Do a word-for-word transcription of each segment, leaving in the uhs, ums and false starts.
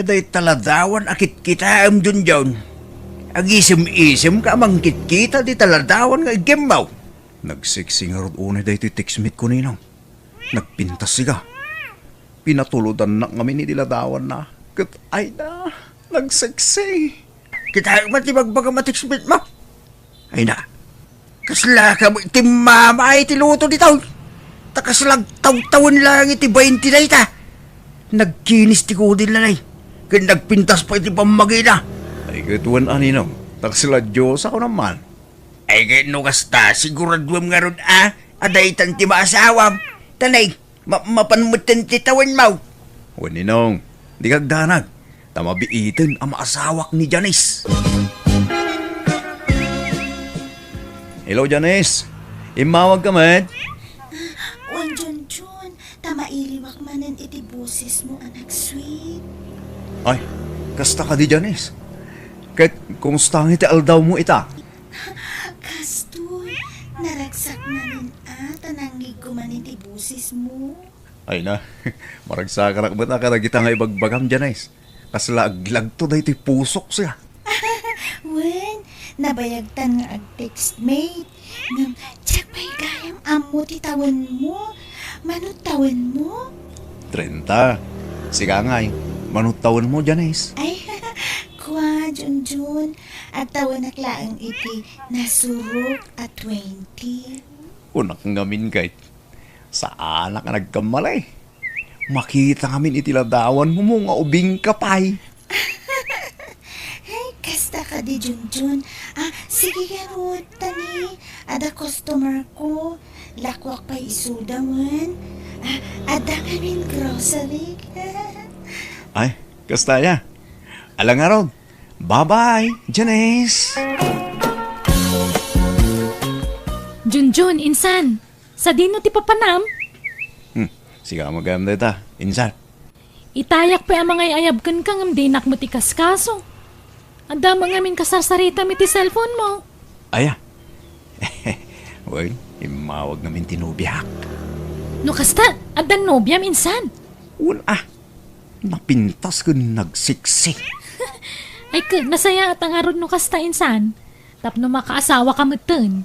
Dayta ladawan a kitkitaem, Junjun. Agisem-isemka a mangkitkita dita ladawan nga iggemmaw. Nagseksi ngarud unay daytoy textmate ko, Ninong. Nagpintas siga. Pinatulodannak ngamin iti ladawanna. Ket, ay na, nagseksi. Kitaem met ti bagbagam a textmate mo. Ay na, kasla ka met ti mama iti luto ditoy. Ta kasla agtawtawen laeng iti bainti dayta. Nagkinis ti kudilna nay. Ken nagpintas pay ti pammagina. Ay, ket wen a, Ninong. Ta kasla Dios a kunam man. Ay, ket no kasta, siguraduem ngarud a, a daytan ti maasawam. Ta nay, ma-, mapan metten ti tawenmaw. Wen, Ninong, dika agdanag. Ta mabiiten a maasawak ni Janice. Hello, Janice. Immawag ka met? Wen, Junjun, ta mailiwak manen iti boses mo, anak sweet. Ay, kasta kadi, Janice? Ket, kumusta nga iti aldaw mo ita? Kastoy, naragsak manen a, ta nangngegko manen iti boses mo. Ay na, maragsakanak met a kadagita nga ibagbagam, Janice. Kasla aglagto daytoy pusok siya. Wen, nabayagtan nga agtextmate. Ngem, diak pay gayam ammo ti tawenmo. Mano tawenmo? Trenta. Sika ngay, mano tawenmo, Janice? Ay, kua, Junjun. Agtawenak laeng iti nasurok a twenty. Kunak ngamin kay, saanak a nagkamali. Makita ngamin iti ladawanmo nga ubingka pay. Ay, kasta kadi, Junjun. Ah, sige ngarud, ta ni, adda customer ko. Lakuak pay isuda wen. Ah, adda ngamin grocery. Ay, kasta ya. Ala ngarud. Bye-bye, Janice. Junjun, insan. Sadino ti papanam? Hmm, sika met gayam dayta, insan. Itayak pay a mangay-ayab kenka ngem dinak met ikaskaso. Adda met ngamin kasarsaritam iti cellphone mo. Aya. Wen, immawag ngamin ti nobiak. No kasta, addan nobiam, insan? Wen a. Napintas ken nagseksi. Ay ket, nasayaat ngarud no kasta, insan. Tapno makaasawaka metten.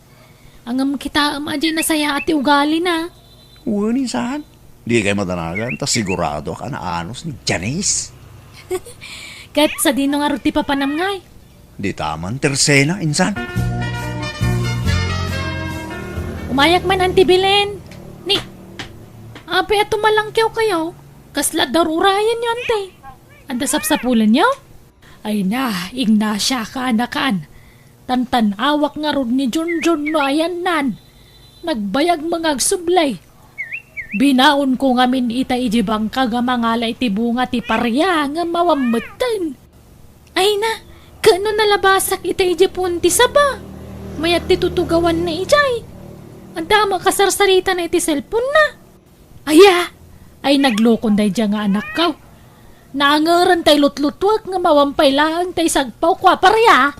Ngem kitaem a diay nasayaat ti ugalina. Wen, insan. Dikay madanagan, ta siguradoak a naanus ni Janice. Ket sadino ngarud ti papanam ngay? Dita man ti Rosena, insan. Umayak man, Auntie Belen. Ni, apay a tumalangkewkayo? Kasla daruurayenyo, Auntie? Adda sapsapulenyo? Ay na, Ignacia, kaanakan. Tantan-awak ngarud ni Junjun no ayannan. Nagbayag nga agsubli. Binaonko ngamin ita idiay bangkag a mangala iti bunga ti paria ngem awan metten. Ay na, ket no nalabasak ita idiay puon ti saba, mayat ti tutugawanna idiay. Adda met kasarsaritana iti cellphone-na. Aya! Ay, naglokon daydiay nga anakko. Naangeren tay lutlutuek nga awan pay laeng tay sagpawko a paria.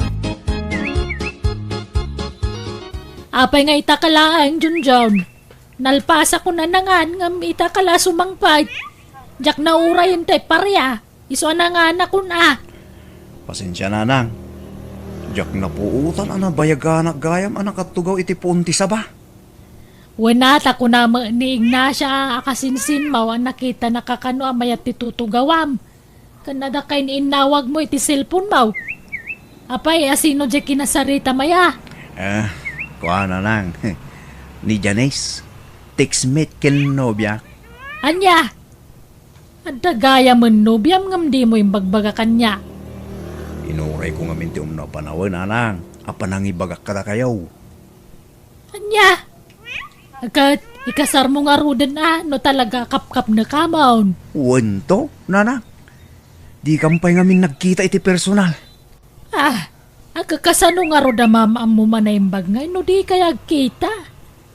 Apay nga ita ka laeng, Junjun? Nalpasakon a nangan ngem ita ka la sumangpet. Diak naurayen tay paria. Isu a nanganakon a. Pasensia, nanang. Diak napuotan a nabayaganak gayam a nakatugaw iti puon ti saba. Wen a, ta kuna met ni Ignacia a kasinsinmaw a nakitanaka kano a mayat ti tutugawam. Ken adda kay ni innawagmo iti cellphone-mo. Apay, a sino diay kinasaritam aya? Eh, kuana lang. Ni Janice, textmate ken nobiak. Ania? Adda gayamen nobiam ngem dimo imbagbaga kaniak. Inurayko ngamin ti umno a panawen, nanang, a panangibagak kadakayo. Ania? Ket ikasarmo ngaruden a no talaga a kapkapnekamon. Wen to, nanang. Dikam pay ngamin nagkita iti personal. Ah, agkakasano ngarud a maam-ammo man a imbag ngay no dikay agkita?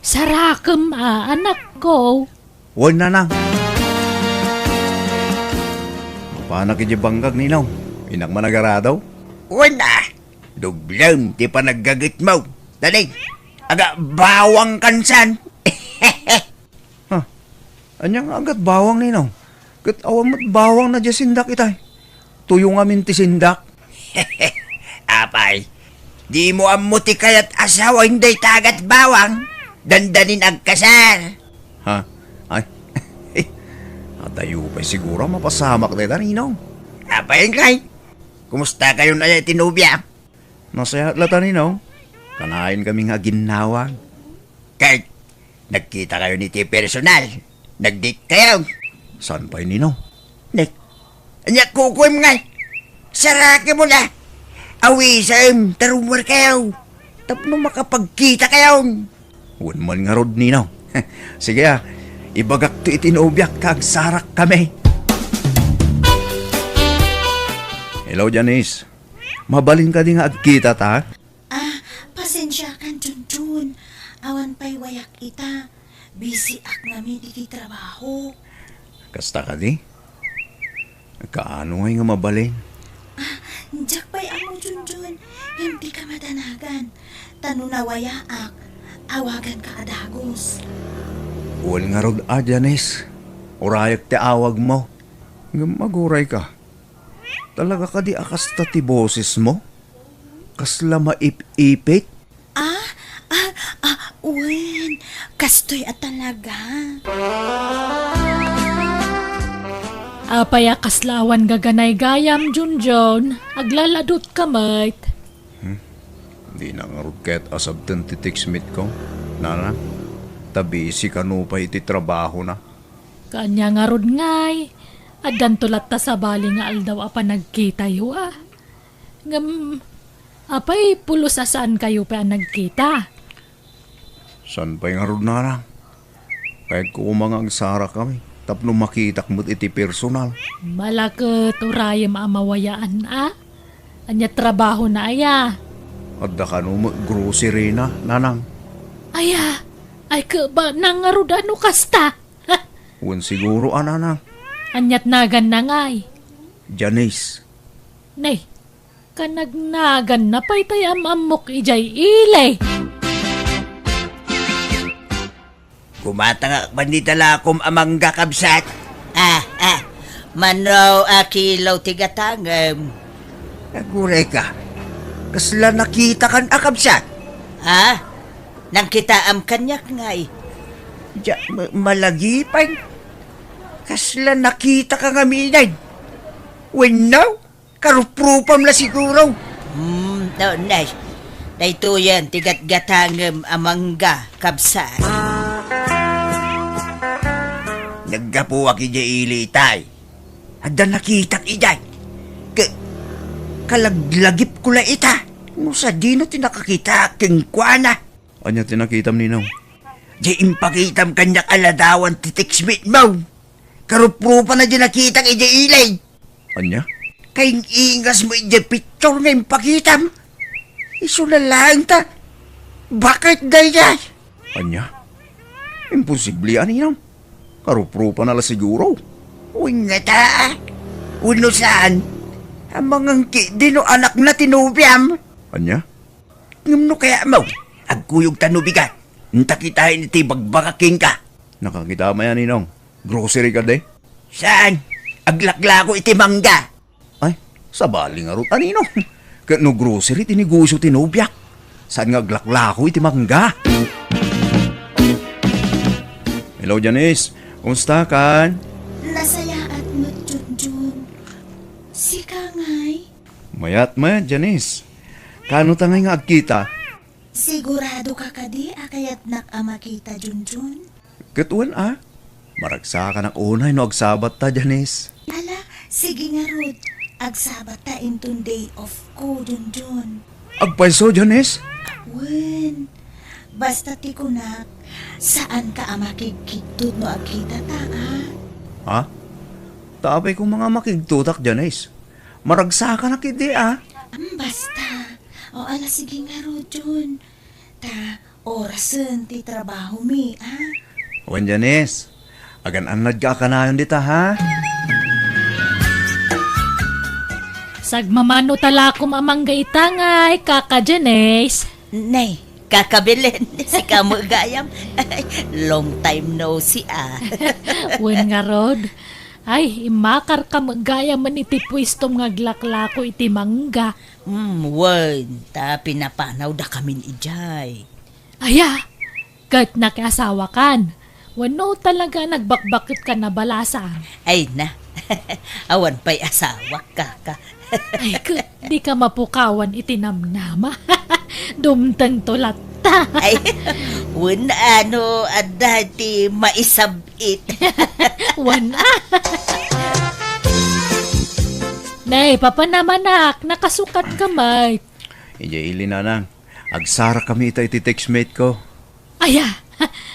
Sarakem a, anakko. Wen, nanang. Mapanak idiay bangkag, Ninong. Innak man agarado? Wen a, dublem ti panaggagetmo. Dali, aga bawang kansan. Ha? Ania nga agat bawang, Ninong? Ket awan met bawang na diay sindak itay. Tuyo ngamin ti sindak. Apay, dimo ammo ti kayat a sawen dayta gat bawang? Dandanin agkasar. Ha? Ay. Adayo pay siguro a mapasamak dayta, Ninong. Apay ngay? Kumusta kayon aya iti nobia? Nasayaat la ta, Ninong. Kanayon kami nga aginnawag. Kay, nagkita kayon iti personal. Nag-date kayo. Saan pay, Ninong? Nek, ania kukuem ngay? Saraki mo na. Awisem, tarumar kayo. Tapno makapagkita kayo. Wen man ngarud, Ninong. Sige, ah. Ibagak to iti nobiak ta agsarak kami. Hello, Janice. Mabalin kadi nga agkita ta? Ah, pasensiakan, Junjun. Awan pay wayak ita. Busy ak ngamin iti trabaho. Kasta kadi? Kaano ngay nga mabalin? Ah, diak pay ammo, Junjun. Ngem dika madanagan. Ta no nawayaak, awaganka a dagus. Wen ngarud a, Janice. Urayek ti awagmo. Ngem aguray ka. Talaga kadi a kasta ti boses mo? Kasla maip-ipit? Ah, ah, ah, wen, kastoy a talaga. Apay a kasla awan gaganay gayam, Junjun? Aglaladutka met. Hmm? Di na ngarud ket asabten ti text meet ko, Nana. Ta busy kano pay iti trabaho na. Kaanya ngarud ngay, addanto latta sabali nga aldaw a panagkitayo, a. Ngem, apay pulos a saan kayo pay a nagkita? Saan pay ngarud, Nana? Kayatko koma nga agsara kami tapno makitak met iti personal. Malaket urayem a mawayaan, a? Ania trabaho na aya? Adda kano met grocery na, Nanang. Aya, ay keba na ngarud a no kasta? Wen siguro a, Nanang. Aniat naganna ngay? Janice. Nay, kanagnaganna pay tay am-ammok idiay ili. Kumatangak man dita lakom a mangga, kabsat. Ah, ah. Mano a kilo ti gatangem? Aguray ka. Kasla nakitakan a, kabsat? Ha? Nangkitaam kaniak ngay? Dia, ma-, malagipay. Kasla nakitaka ngamin. Wenno, karuprupam la siguro. Hmm, no, nay. Daytoyen ti gatgatangem a mangga, kabsat. Naggapuak idiay ili, tay. Adda nakitak idiay. Ka-, kalaglagipko la ita. No sadino ti nakakita kenkuana. Ania ti nakitam, Ninong? Di impakitam kaniak a ladawan ti text meet mo. Karuprupana di nakitak idiay ili. Ania? Kaing-ingas mo idiay picture nga impakitam. Isu na laeng ta. Bakit daydiay? Ania? Imposible, a, Ninong. Karuprupana la siguro. Uy, ngata. Wenno saan? Amangan ketdi no anakna ti nobiam. Ania? Ngem no kayatmo, agkuyogta no bigat. Inta kitaen iti bagbagak kenka. Nakakita mayan, Ninong. Grocery kadi? Saan? Aglaklako iti mangga. Ay, sabali ngarud, a, Ninong. Ket no grocery ti negosio ti nobiak, saan nga aglaklako iti mangga? Hello, Janice. Kumusta kan? Nasayaat met, Junjun. Sika ngay? Mayat met, Janice. Kano ta ngay nga agkita? Sigurado ka kadi a kayatnak a makita, Junjun? Ket wen, a. Maragsakanak unay no agsabatta, Janice. Ala, sige ngarud. Agsabatta inton day off ko, Junjun. Agpayso, Janice? Wen. Basta ti kunak, saanka a makigkigtot no agkitata, a? Ha? Ta apay koma nga makigtotak, Janice? Maragsakanak idi, a? Am, basta. O, ala, sige ngarud, Jun. Ta orasen ti trabahomi, a? Wen, Janice. Agan-annadka a kanayon dita, ha? Sagmamano talakom a mangga ita ngay, Kaka Janice. Nay, Kaka Belen, sika met gayam. Long time no see, a. Wen ngarud, Ay, immakarka met gayamen iti puestom nga aglaklako iti mangga. Hmm, wen, ta pinapanawdakamin idiay. Aya, ket nakiasawakan. Wenno talaga nagbakbaketkan a balasang? Ay na, awan pay asawak, kaka. Ay, ket dika mapukawan iti namnama. Dumtengto latta. Ay, wen, ano, adda ti maisab-it. Wen, ah. Nay, papanamanak, nakasukatka met. Idiay ili, nanang. Agsarakami ita iti textmate ko. Aya,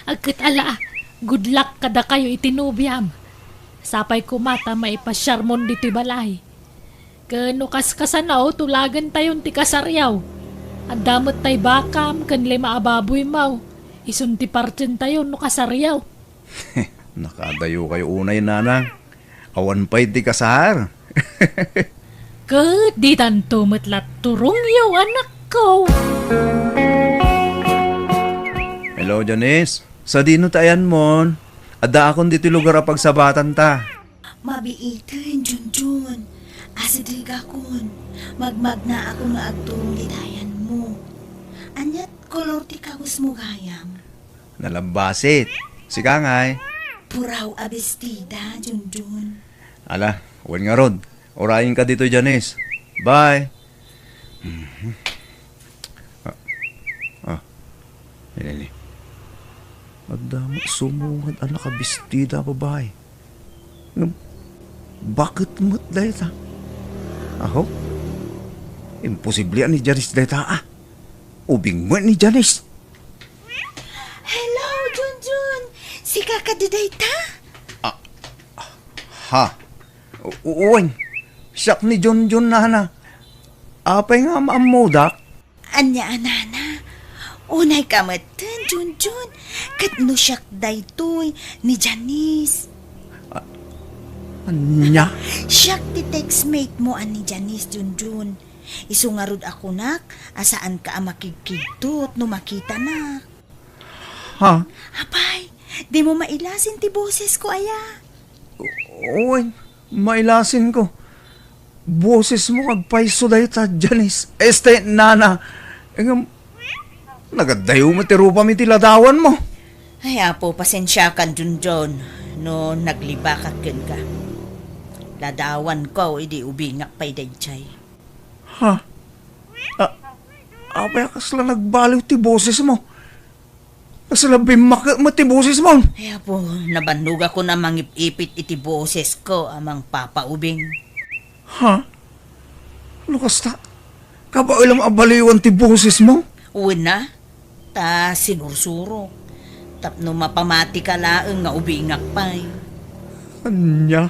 agket ala, good luck kadakayo iti nobiam. Sapay koma ta maipasiarmon ditoy balay. Ken no kaskasano, tulagentayon ti kasariaw. Adda met tay bakam ken lima a baboymo. Isun ti partientayo no kasariaw. Nakadayokayo unay, nanang. Awan pay ti kasar. Ket ditanto met la turongyo, anakko. Hello, Janice. Sadino ti ayanmon? Addaakon ditoy lugar a pagsabatanta. Mabiiten, Junjun. Asidegakon. Magmagnaakon nga agturong dita ayanmo. Aniat kolor ti kabusmo gayam? Nalabbasit. Sika ngay? Puraw a bestida, Junjun. Ala, wen ngarud. Urayenka ditoy, Janice. Bye. Mhm. Ah. Ah. Nini. Adda met sumungad a nakabestida a babai. Ngem, bakit met dayta? Aho? Imposible a ni Janice dayta, ah. Ubing met ni Janice. Hello, Junjun! Sika kadi dayta? Ah, ha? U-, wen, siak ni Junjun, nana. Apay nga maammodak? Ania a, nana? Unayka metten, Junjun. Ket no siak daytoy, ni Janice. A-, ania? Siak ti textmate mo a ni Janice, Junjun. Isu ngarud a kunak a saanka a makigkigtot no makitanak. Ha? Apay, dimo mailasin ti bosesko aya? Wen, mailasinko. Bosesmo nga agpayso dayta, Janice. Este, nana. Ngem, nagaddayo met ti rupam iti ladawanmo. Ay, Apo, pasensiakan, Junjun, no naglibakak kenka. Ladawanko idi ubingak pay daydiay. Ha? A-, apay a kasla nagbaliw ti bosesmo? Kasla bimmaket met ti bosesmo? Ay, Apo, nabannogakon a mangip-ipit iti bosesko a mangpapaubing. Ha? No kasta, kabaelam a baliwan ti bosesmo? Wen a, ta sinursurok. Tapno mapamatika laeng nga ubingak pay. Ania?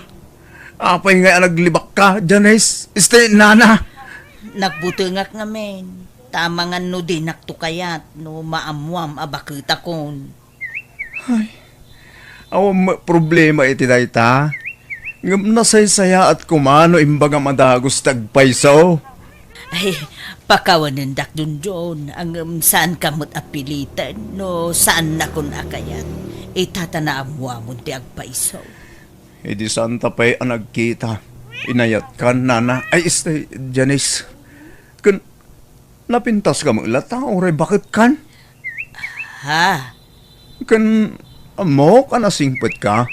Apay ngay a naglibakka, Janice? Este, nana? Nagbutengak ngamin. Ta amangan no dinakto kayat no maammoam a baketakon. Ay, awan met problema iti dayta. Ngem nasaysayaat koma no imbagam a dagus ti agpayso. Ay, pakawanendak, Junjun. Ngem saanka met a piliten no saannakon a kayat. Ita ta naammoamon ti agpayso. Idi saanta pay a nagkita, inayatkan, nana. Ay, este, Janice. Ken napintaska met latta, uray baketkan? Ha? Ken ammok a nasingpetka?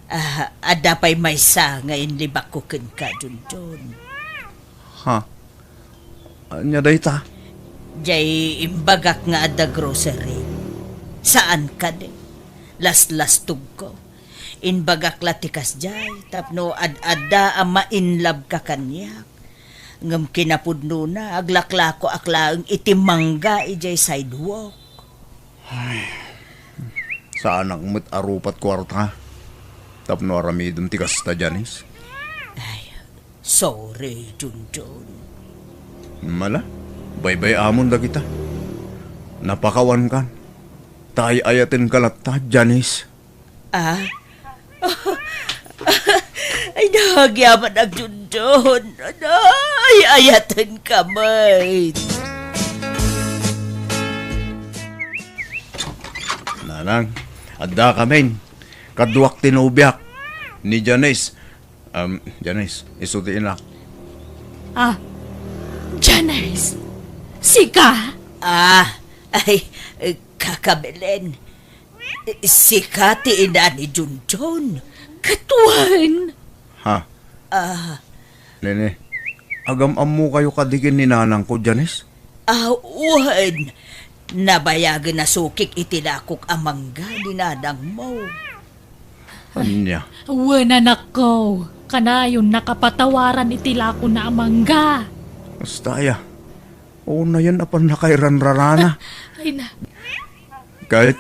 Ah, adda pay maysa nga inlibakko kenka, Junjun. Ha? Ania dayta? Jay imbagak nga adda grocery. Saan kadi? Laslastogko. Inbagak la ti kasjay tapno ad-adda a mainlabka kaniak. Ngem kinapudnona, aglaklakoak laeng iti mangga idiay sidewalk. Ay, saanak met a rupat kuarta tapno aramidem ti kasta, Janice. Ay, sorry, Junjun. Mala, baybay-amon dagita. Napakawankan. Ta ay-ayatenka latta, Janice. Ah? Ay, nagyaman, Junjun. Ay, ayatenka met. Nanang, adda kamin. Kaduak ti nobiak, ni Janice. Um, Janice, isu ti inak. Ah, Janice, sika? Ah, ay, eh, Kaka Belen. Sika ti ina ni Junjun. Ket wen. Ha? Ah. Nene, agam-ammokayo kadi ken ni nanangko, Janice? Ah, wen. Nabayagen a sukik iti lakok a mangga ni nanangmo. Ania? Wen, anakko. Kanayon a kapatawaran iti lakona a mangga. Basta aya. Unayen a pannakairanrarana. Ay na. Ket,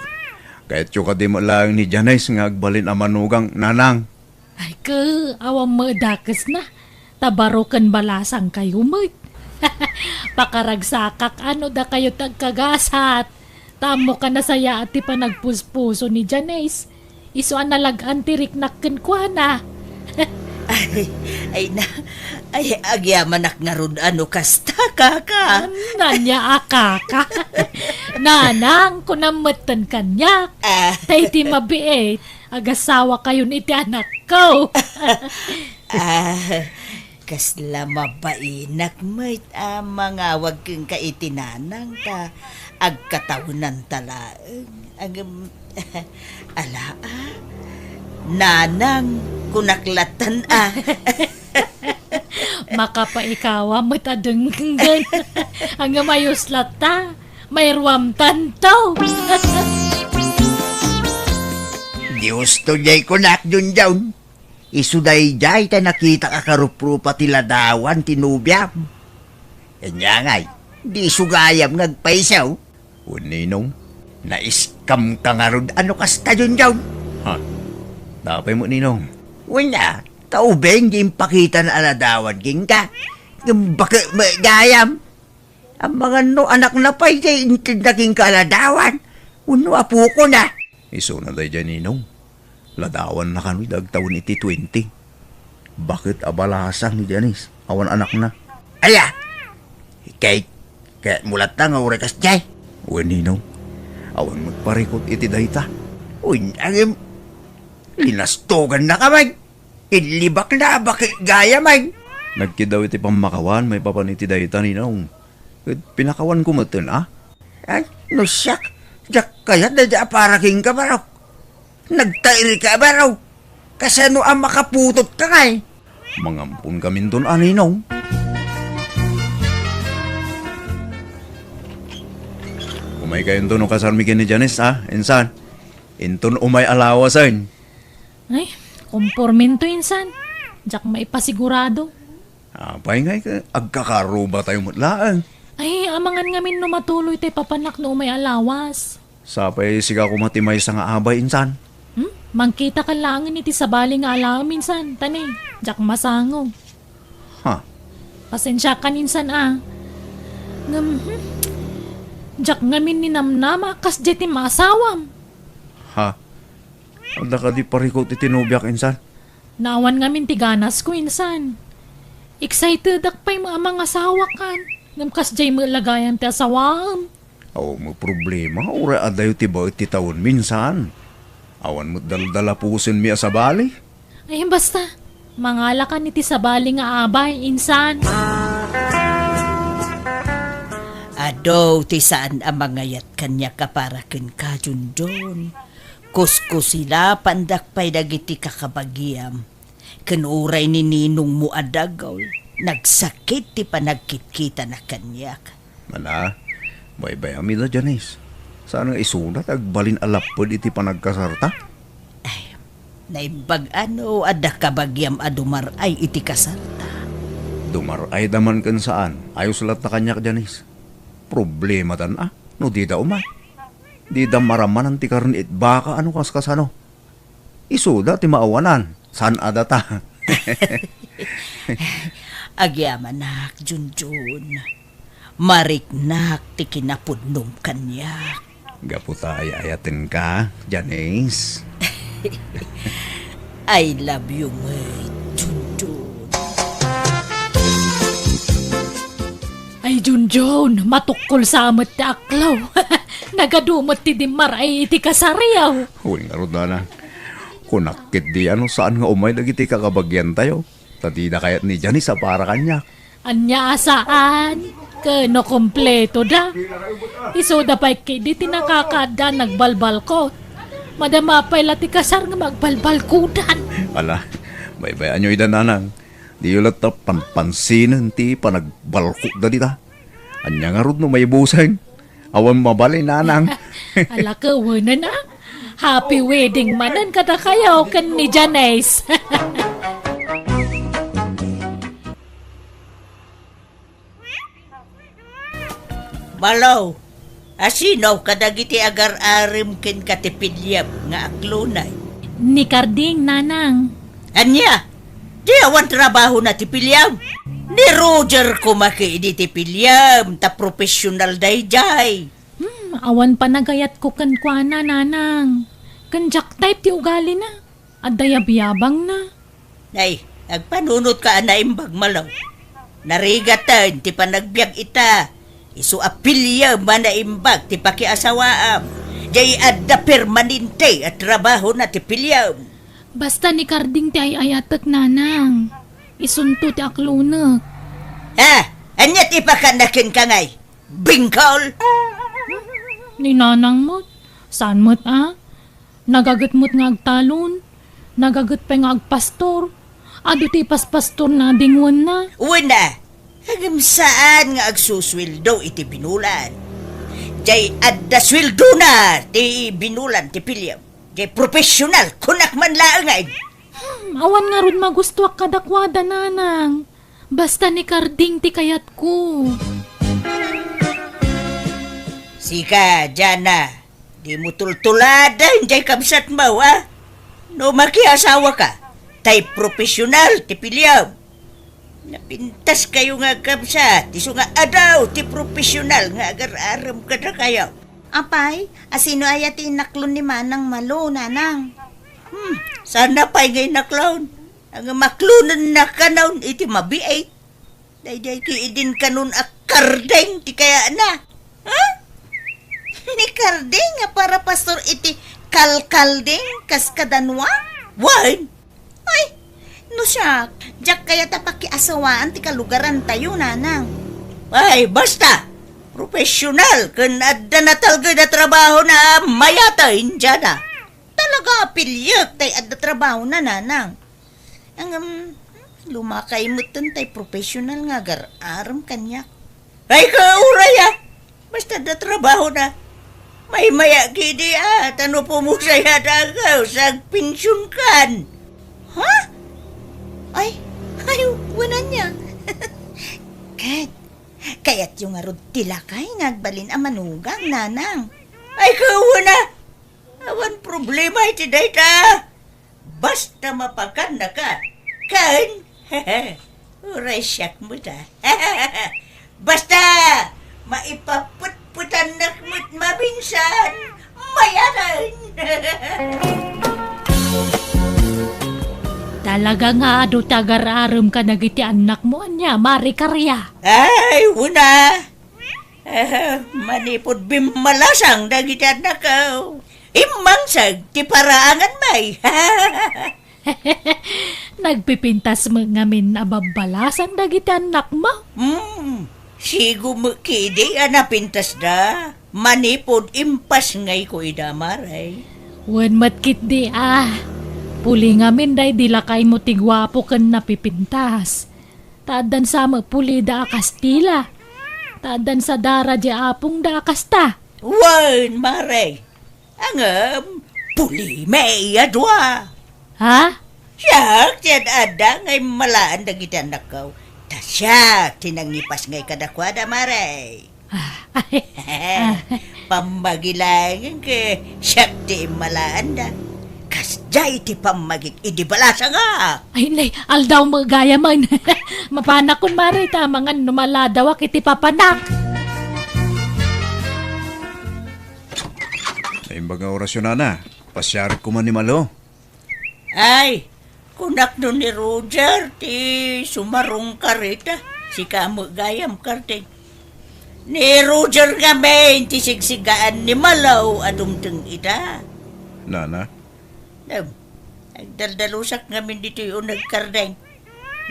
kayatyo kadi met laeng ni Janice nga agbalin a manugang, nanang. Ay, ke, awan met dakesna. Ta baro ken balasangkayo met. Pakaragsakak a no dakayo ti agkagasat. Ta ammoka a nasayaat ti panagpuspuso ni Janice. Isu a nalag-an ti riknak kenkuana. Ay, ay na, ay, agyamanak ngarud a no kasta, kaka. Ania a kaka? Nanang, kunam metten kaniak. Ah. Ta iti mabiit, agasawakayon iti anakko. Ah, kasla mabainak met a mangawag kenka iti nanang ta agkatawenanta laeng. Ngem, ala, a? Nanang, kunak lattan, a? Makapaikawa met a denggen. Ngem ayos latta. Mairuamtanto. Dios to jay kunak, Junjun. Isu daydiay ta nakitak a karuprupa ti ladawan ti nobiam. Ania ngay, di isu gayam nga agpayso? Wen, Ninong. Naiskamka ngarud a no kasta, Junjun? Ha? Apay met, Ninong? Wen a, ta ubing di impakitana a ladawan kenka. Ngem baket met gayam. Amangan no anakna pay ti intedna kenka a ladawan wenno apokona. Isuna daydiay, Ninong. Ladawanna kano ida agtawen iti twenty. Baket a balasang ni Janice, awan anakna. Aya! Kay, kayatmo latta nga uray kasdiay? Wen, Ninong. Awan met parikut iti dayta. Wen, ngem, linastogannaka met. Inlibakna a baket gayam. Nagkiddaw iti pammakawan maipapan iti dayta, Ninong. Ket pinakawanko metten, a? Ay, no siak, diak kayat dayta a para kenka, barok. Nagtairika, barok. Kasano a makaputotka ngay? Mangamponkaminton a, Ninong. Umaykayonto no kasarmi ken ni Janice, a, insan. Inton umay a lawasen. Ay, kompormento, insan. Diak maipasigurado. Apay ngay, agkakarubatayo met laeng. Ay, amangan ngamin no matuloy tay papanak no umay a lawas. Sapay sika koma ti maysa nga abay, insan. Hmm? Mangkitaka laengen iti sabali nga alaem, insan. Ta ne, diak masango. Ha? Pasensiakan, insan, a. Ngem, hmm, diak ngamin ninamnama a kasdiay ti maasawam. Ha? Adda kadi parikut iti nobiak, insan? Naawan ngamin ti ganasko, insan. Excitedak pay a mangasawakan. Ngem kasdiay met la gayam ti asawaem. Awan met problema, uray adayo ti baet ti tawenmi, insan. Awan met daldalapusenmi a sabali. Ay, basta, mangalakan iti sabali nga abay, insan. Adu ti saan a mangayat kaniak a para kenka, Junjun. Kuskusilapandak pay dagiti kakabagiam. Ken uray ni ninongmo a dagul, nagsakit ti panagkitkitana kaniak. Mana, baybayam ida, Janice. Saan nga isuda ti agbalin a lapped iti panagkasarta? Ay, naimbag a no adda kabagiam a dumar-ay iti kasarta. Dumar-ay da man ken saan, ayos latta kaniak, Janice. Problematan a no dida umay. Dida maramanan ti karne it baka a no kaskasano. Isuda ti maawanan, saan a data. Agyamanak, Junjun. Mariknak ti kinapudnom kaniak. Gapu ta ay-ayatenka, Janice. I love you met, Junjun. Ay, Junjun, matukkol sa met ti aklaw. Nagadu met ti dimmar-ay iti kasariaw. Wen ngarud, Nanang. Kunak ketdi a no saan nga umay dagiti kakabagiantayo, ta dida kayat ni Janice a para kaniak. Ania a saan? Ken no kumpleto da. Isuda pay ketdi ti nakakaadda a nagbalbalkot. Madama pay la ti kasar nga magbalbalkudan. Ala, baybayanyo ida, nanang. Diyo latta panpansinen ti panagbalkotda dita. Ania ngarud no maibuseng? Awan mabalin, nanang. Ala, kawanan a. Happy wedding manen kadakayo ken ni Janice. Malo, asino kadagiti agar-arem kenka ti piliem nga aklonay? Ni Carding, nanang. Ania? Di awan trabahona ti piliem? Ni Roger koma ketdi ti piliem, ta professional daydiay. Hmm, awan panagayatko kenkuana, nanang. Ken diak type ti ugalina. Adda yabyabangna. Ay, agpanunotka a naimbag, Malo. Narigaten ti panagbiag ita. Isu a piliem a naimbag ti pakiasawaam. Diay adda permanente a trabahona ti piliem. Basta ni Carding ti ay-ayatek, nanang. Isunto ti aklonek. Ha? Ania ti ipakaanna kenka ngay? Bingkol? Ni nanang met. Saan met a? Nagaget met nga agtalon, nagaget pay nga agpastor. Adu ti ipaspastorna a dingwenna. Wen a, ngem saan nga agsusueldo iti binulan. Diay adda sueldona ti binulan ti piliem. Diay professional, kunak man laengen. Hmm, awan ngarud magustuak kadakuada, nanang. Basta ni Carding ti kayatko. Sika, Jana, dimo tultuladen diay kabsatmo, a? No makiasawaka, tay professional ti piliem. Napintaskayo nga agkabsat, isu nga adu ti professional nga agar-arem kadakayo. Apay, asino aya ti inaklon ni Manang Malo, nanang? Hmm, saan pay nga inaklon? Ngem aklonenna kanon iti mabiit. Daydiay ketdin kanon a Carding ti kayatna. Ha? Ni Carding a para pastor iti kalkalding kas kadanua? Wen. Ay, no siak, diak kayat a pakiasawaan ti kalugarantayo, nanang. Ay, basta! Professional ken adda natalged a trabahona a mayaten, Jana. Talaga a piliek tay adda trabahona, nanang. Ngem, lumakay metten tay professional nga agar-arem kaniak. Ay, kauray a! Basta adda trabahona. Maymaya ketdi a, ta no pumusay a dagaw, agpensionkan. Ha? Ay, ay, wen ania. Ket, kayatyo ngarud ti lakay nga agbalin a manugang, nanang? Ay, kauna! Awan problema iti dayta. Basta mapakannaka. Ken, uray siak met a. Basta, maipapetpetannak met maminsan, mayaten. Talaga nga adu ti agar-arem kadagiti annakmo, ania, Mari Karia? Ay, wen a. Eh, manipud bimmalasang dagiti annakko, immangseg ti paraangan, may. Nagpipintas met ngamin a babbalasang dagiti annakmo? Hmm, sigo met ketdi a napintasda, manipud impasngayko ida, Mare. Wen met ketdi a, puli ngamin daydi lakaymo ti guapo ken napipintas. Ta addan sa met pulida a Kastila. Ta addan sa dara di apongda a kasta. Wen, Mare. Ngem, pulimi a dua. Ha? Siak ti ad-adda nga immalaen dagiti annakko. Ta siak ti nangipasngay kadakuada, Mare. Ah, pammagi laengen ket siak ti immalaanda. Kasdiay ti pammagik idi balasangak. Ay, nay, aldaw met gayamen. Mapanakon, Mare, ta amangan no maladawak iti papanak. Naimbag nga orasyo, nana. Pasiarek koma ni Malo. Ay, kunak no ni Roger ti sumarong karita, sika met gayam, Kardeng. Ni Roger ngamin ti sigsigaan ni Malo a dumteng ita. Nana? Em, Agdaldalusak ngamin ditoy uneg, Kardeng.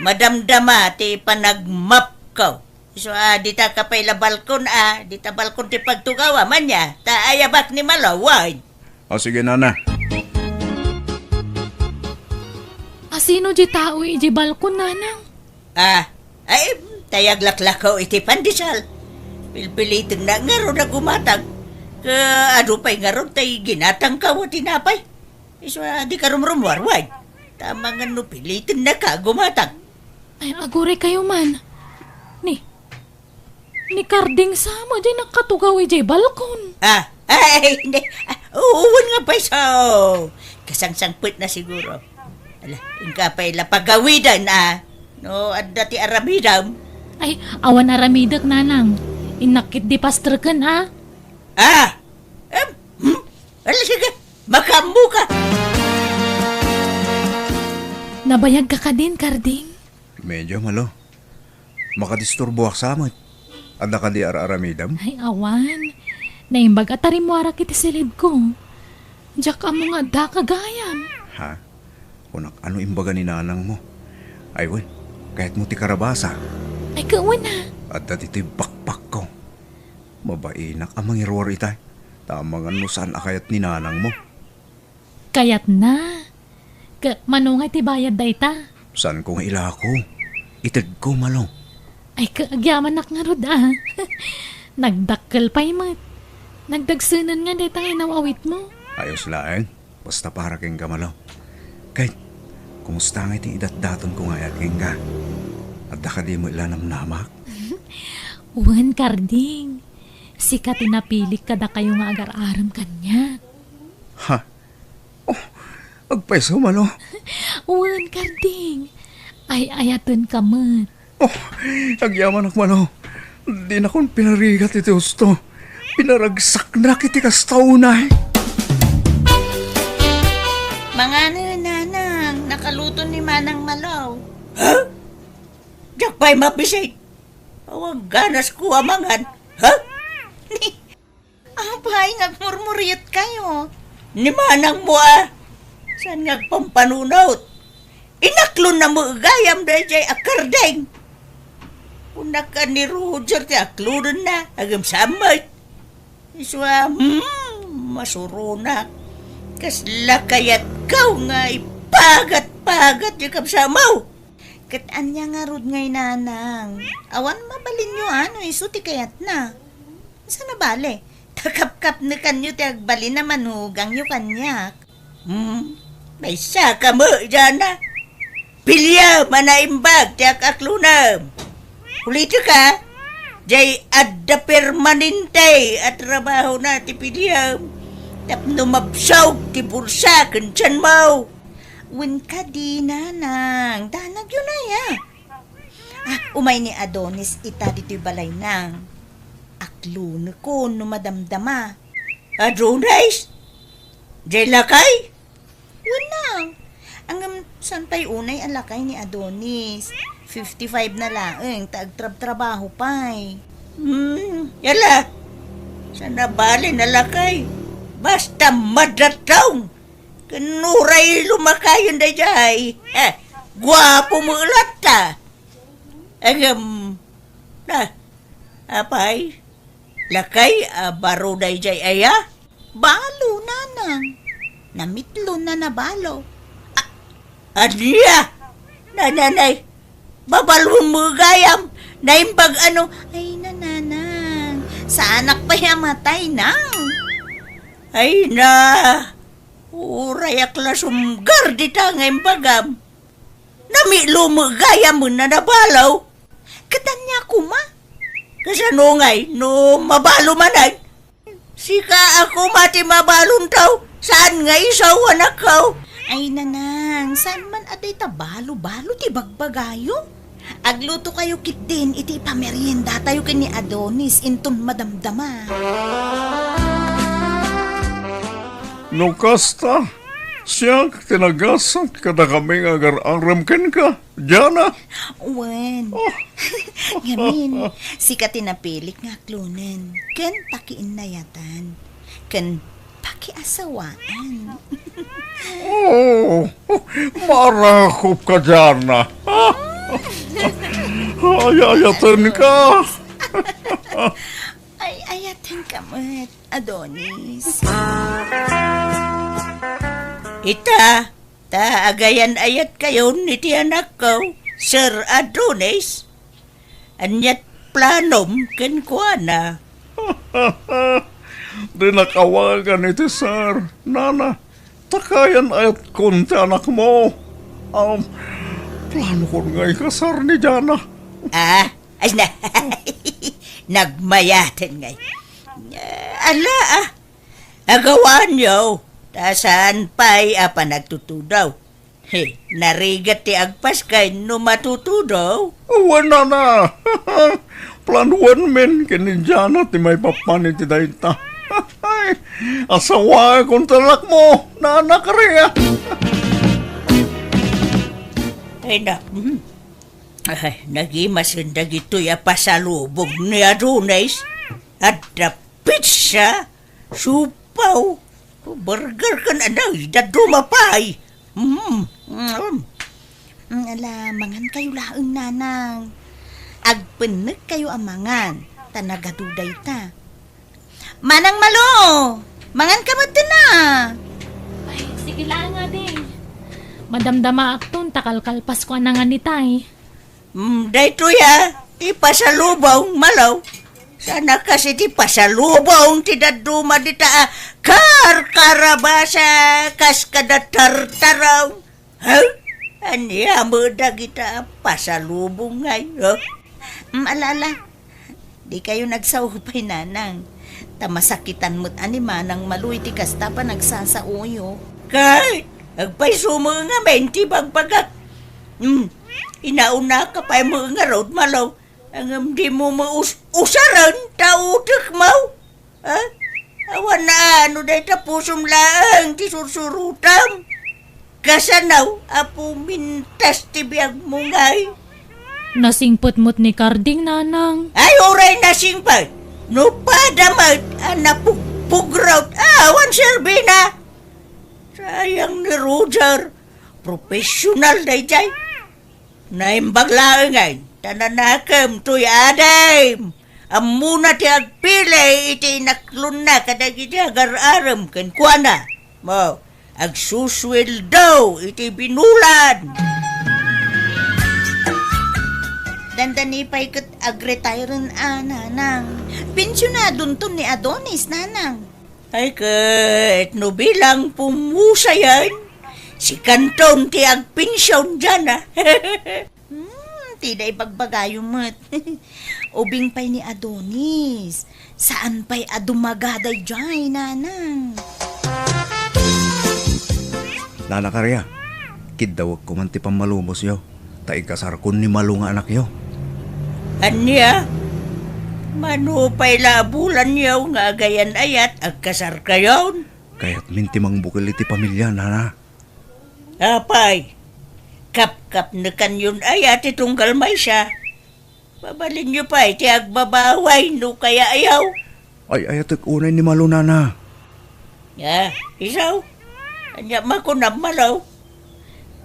Madamdama ti panagmapko. Isu a, dita ka pay la balkon a, dita balkon ti pagtugawa, ania? Ta ayabak ni Malo, wen. O, sige, nana. Asino di tao iti balkon, nanang? Ah, ay, tay aglaklakaw iti pandesal. Pilpilitennak ngarud a gumatang. Ket adu pay ngarud tay ginatangko a tinapay. Isu a, di ka rumrumuar, wen. Ta amangan no pilitennaka a gumatang. Ay, aguraykayo man. Ni, ni Karding sa met diay nakatugaw idiay balkon. Ah, ay, hindi. Ah, wen nga pay isu. Kasangsangpetna siguro. Ala, inka pay la pagawiden a. No adda ti aramidem. Ay, awan aramidek, nanang. Innak ket di pastreken a. Ah! Em, hmm? Ala, sige, makaammoka. Nabayagka kadin, Karding? Medyo, Malo. Makadisturboak sa met. Adda kadi ar-aramidem? Ay, awan. Naimbag a tarimmuarak iti silidko. Diak ammo nga addaka gayam. Ha? Kunak, ano imbaga ni nanangmo? Ay, wen, kayatmo ti karabasa? Ay, ket wen a. Adda ditoy bakbakko. Mabainak a mangiruar itay. Ta amangan no saan a kayat ni nanangmo. Kayatna. Ket mano nga iti bayad dayta? Saanko nga ilako? Itedko, Malo. Ay, ket agyamanak ngarud a. Nagdakkel pay met. Nagdagsenen nga dayta nga inaw-awitmo. Ayos laeng. Basta para kenka, Malo. Ket, kumusta nga iti idatdatonko nga ayat kenka? Adda kadi met la namnamak? Wen, Karding. Sika ti napilik kadakayo nga agar-arem kaniak. Ha? Oh, agpayso, Malo? Wen, Karding. Ay-ayatenka met. Oh, agyamanak, Malo. Dinakon pinarigat iti husto. Pinaragsaknak iti kasta unay. Mangano, nanang, nakaluto ni Manang Malo. Ha? Diak pay mabisit. Awan ganasko a mangan. Ha? Apay, nga agmurmurietkayo? Ni manangmo a. Saan nga agpampanunot? Inaklonna met gayam daydiay a Karding. Kunak a ni Roger ti aklonenna, agem sa met. Isu a, hmm, masuronak. Kasla kayatko nga ipagat-pagat ti kabsatmo. Ket ania ngarud ngay, nanang? Awan mabalinyo a no isu ti kayatna. Saan a bale? Ta kapkapnekanyo ti agbalin a manugangyo kaniak. Hmm, maysa ka met, Jana. Piliam a naimbag ti ak-aklonem. Ulitek a, diay adda permanente a trabahona ti piliam tapno mabsog ti bulsa ken tianmo. Wen kadi, nanang, danagyo aya. Ah, umay ni Adonis ita ditoy balayna. Aklonekon no madamdama. Adonis? Diay lakay? Wen, nang. Ngem, saan pay unay a lakay ni Adonis? Fifty-five na laeng, ta agtrabtrabaho pay. Hmm, yala. Saan a bale a lakay? Basta madatong. Ken uray lumakayon daydiay. Eh, guapo met latta. Ngem, na, apay, lakay a baro daydiay aya? Balo, nanang. Namitlon a nabalo. A-, ania? Nananay, babalon met gayam. Naimbag a no, ay, nanang. Saanak pay a matay, nang. Ay na, uray ak la sumgar dita nga imbagam. Namitlon met gayam a nabalo. Ket ania koma? Kasano ngay no mabalo manen? Sika a koma ti mabalon tao, saan nga isu a anakko? Ay, nanang, saan man a dayta balo-balo ti bagbagayo? Aglutokayo ketdin iti ipameriendatayo ken ni Adonis inton madamdama. No kasta, siak ti nagasat kadakami nga agar-arem kenka, Jana. Wen. Oh. Ngamin, sika ti napilik nga aklonen ken pakiinnayatan ken pakiasawaen. Oh, marakop ka, Jana. Ay, ayaten ka. Ay, ayaten ka met, Adonis. Ita, ta agayan-ayat kayon iti anakko, Sir Adonis. Aniat planom kenkuana? Dinak awagan iti sir, nana. Ta kayan-ayatkon ti anakmo. Um, planokon nga ikasar ni Jana. Ah, ay na. Nagmayaten ngay. Ala, ah. Agawanyo, ta saan pay a panagtutudaw. He, narigat ti agpaskay no matutudaw. Wen, nana. Planuenmin ken ni Jana ti maipapan iti dayta. Asawaekon ti anakmo, nana Karia. Ay, na, hmm. Ay, nagimasen dagitoy a pasalubong ni Adonis. Adda pizza, siopaw, burger ken anay, dadduma pay. Mm, mm. Mm, ala, mangan kayo laeng, nanang. Agpennek kayo a mangan, ta nagadu dayta. Manang Malo, mangan ka met na. Ay, sige laeng, adi. Madamdamaakton, ta kalkalpasko a nangan itay. Mm, daytoy a, ti pasalubong, Malo. Saan a kas iti pasalubong ti dadduma dita a karkarabasa kas kada tartarong. Ha? Ania met dagita a pasalubong ngay, ha? Mm, ala, ala. Di kayo nagsao pay, nanang. Ta masakitan met a ni Manang Malo iti kasta a panagsasaoyo. Ket, agpayso met ngamin ti bagbagak. Hmm, inauna ka pay met ngarud, Malo. Ngem dimo met us-, usaren ta utek mo. Ha? Awan a no dayta pusom laeng ti sursurotam. Kasano, Apo, mintas ti biagmo ngay? Nasingpet met ni Karding, nanang. Ay, uray nasingpet. No pada met a napugpugrot, awan serbina. Sayang ni Roger. Professional daydiay. Naimbag laengen, ta nanakem toy adim. Ammona ti agpili iti inaklonna kadagiti agar-arem kenkuana. Mo, agsusueldo iti binulan. Dandani pay ket agretiren a, nanang. Pensionadonton ni Adonis, nanang. Ay ket no bilang pumusayan, sikanton ti agpension diana. Hmm, ti da ibagbagayo met. Ubing pay ni Adonis. Saan pay a dumaga daydiay, nanang. Nana Karia, kiddawek koman ti pammalubosyo, ta ikasarkon ni Malo nga anakyo. Ania? Mano pay la a bulanyo nga agayan-ayat agkasarkayon? Kayatmin ti mangbukel iti pamilya, nana. Apay, kapkapnekanyon aya ti tunggal maysa? Mabalinyo pay ti agbabaway no kayatyo. Ay-ayatek unay ni Malo, nana. Ah, isu? Ania makunam, Malo?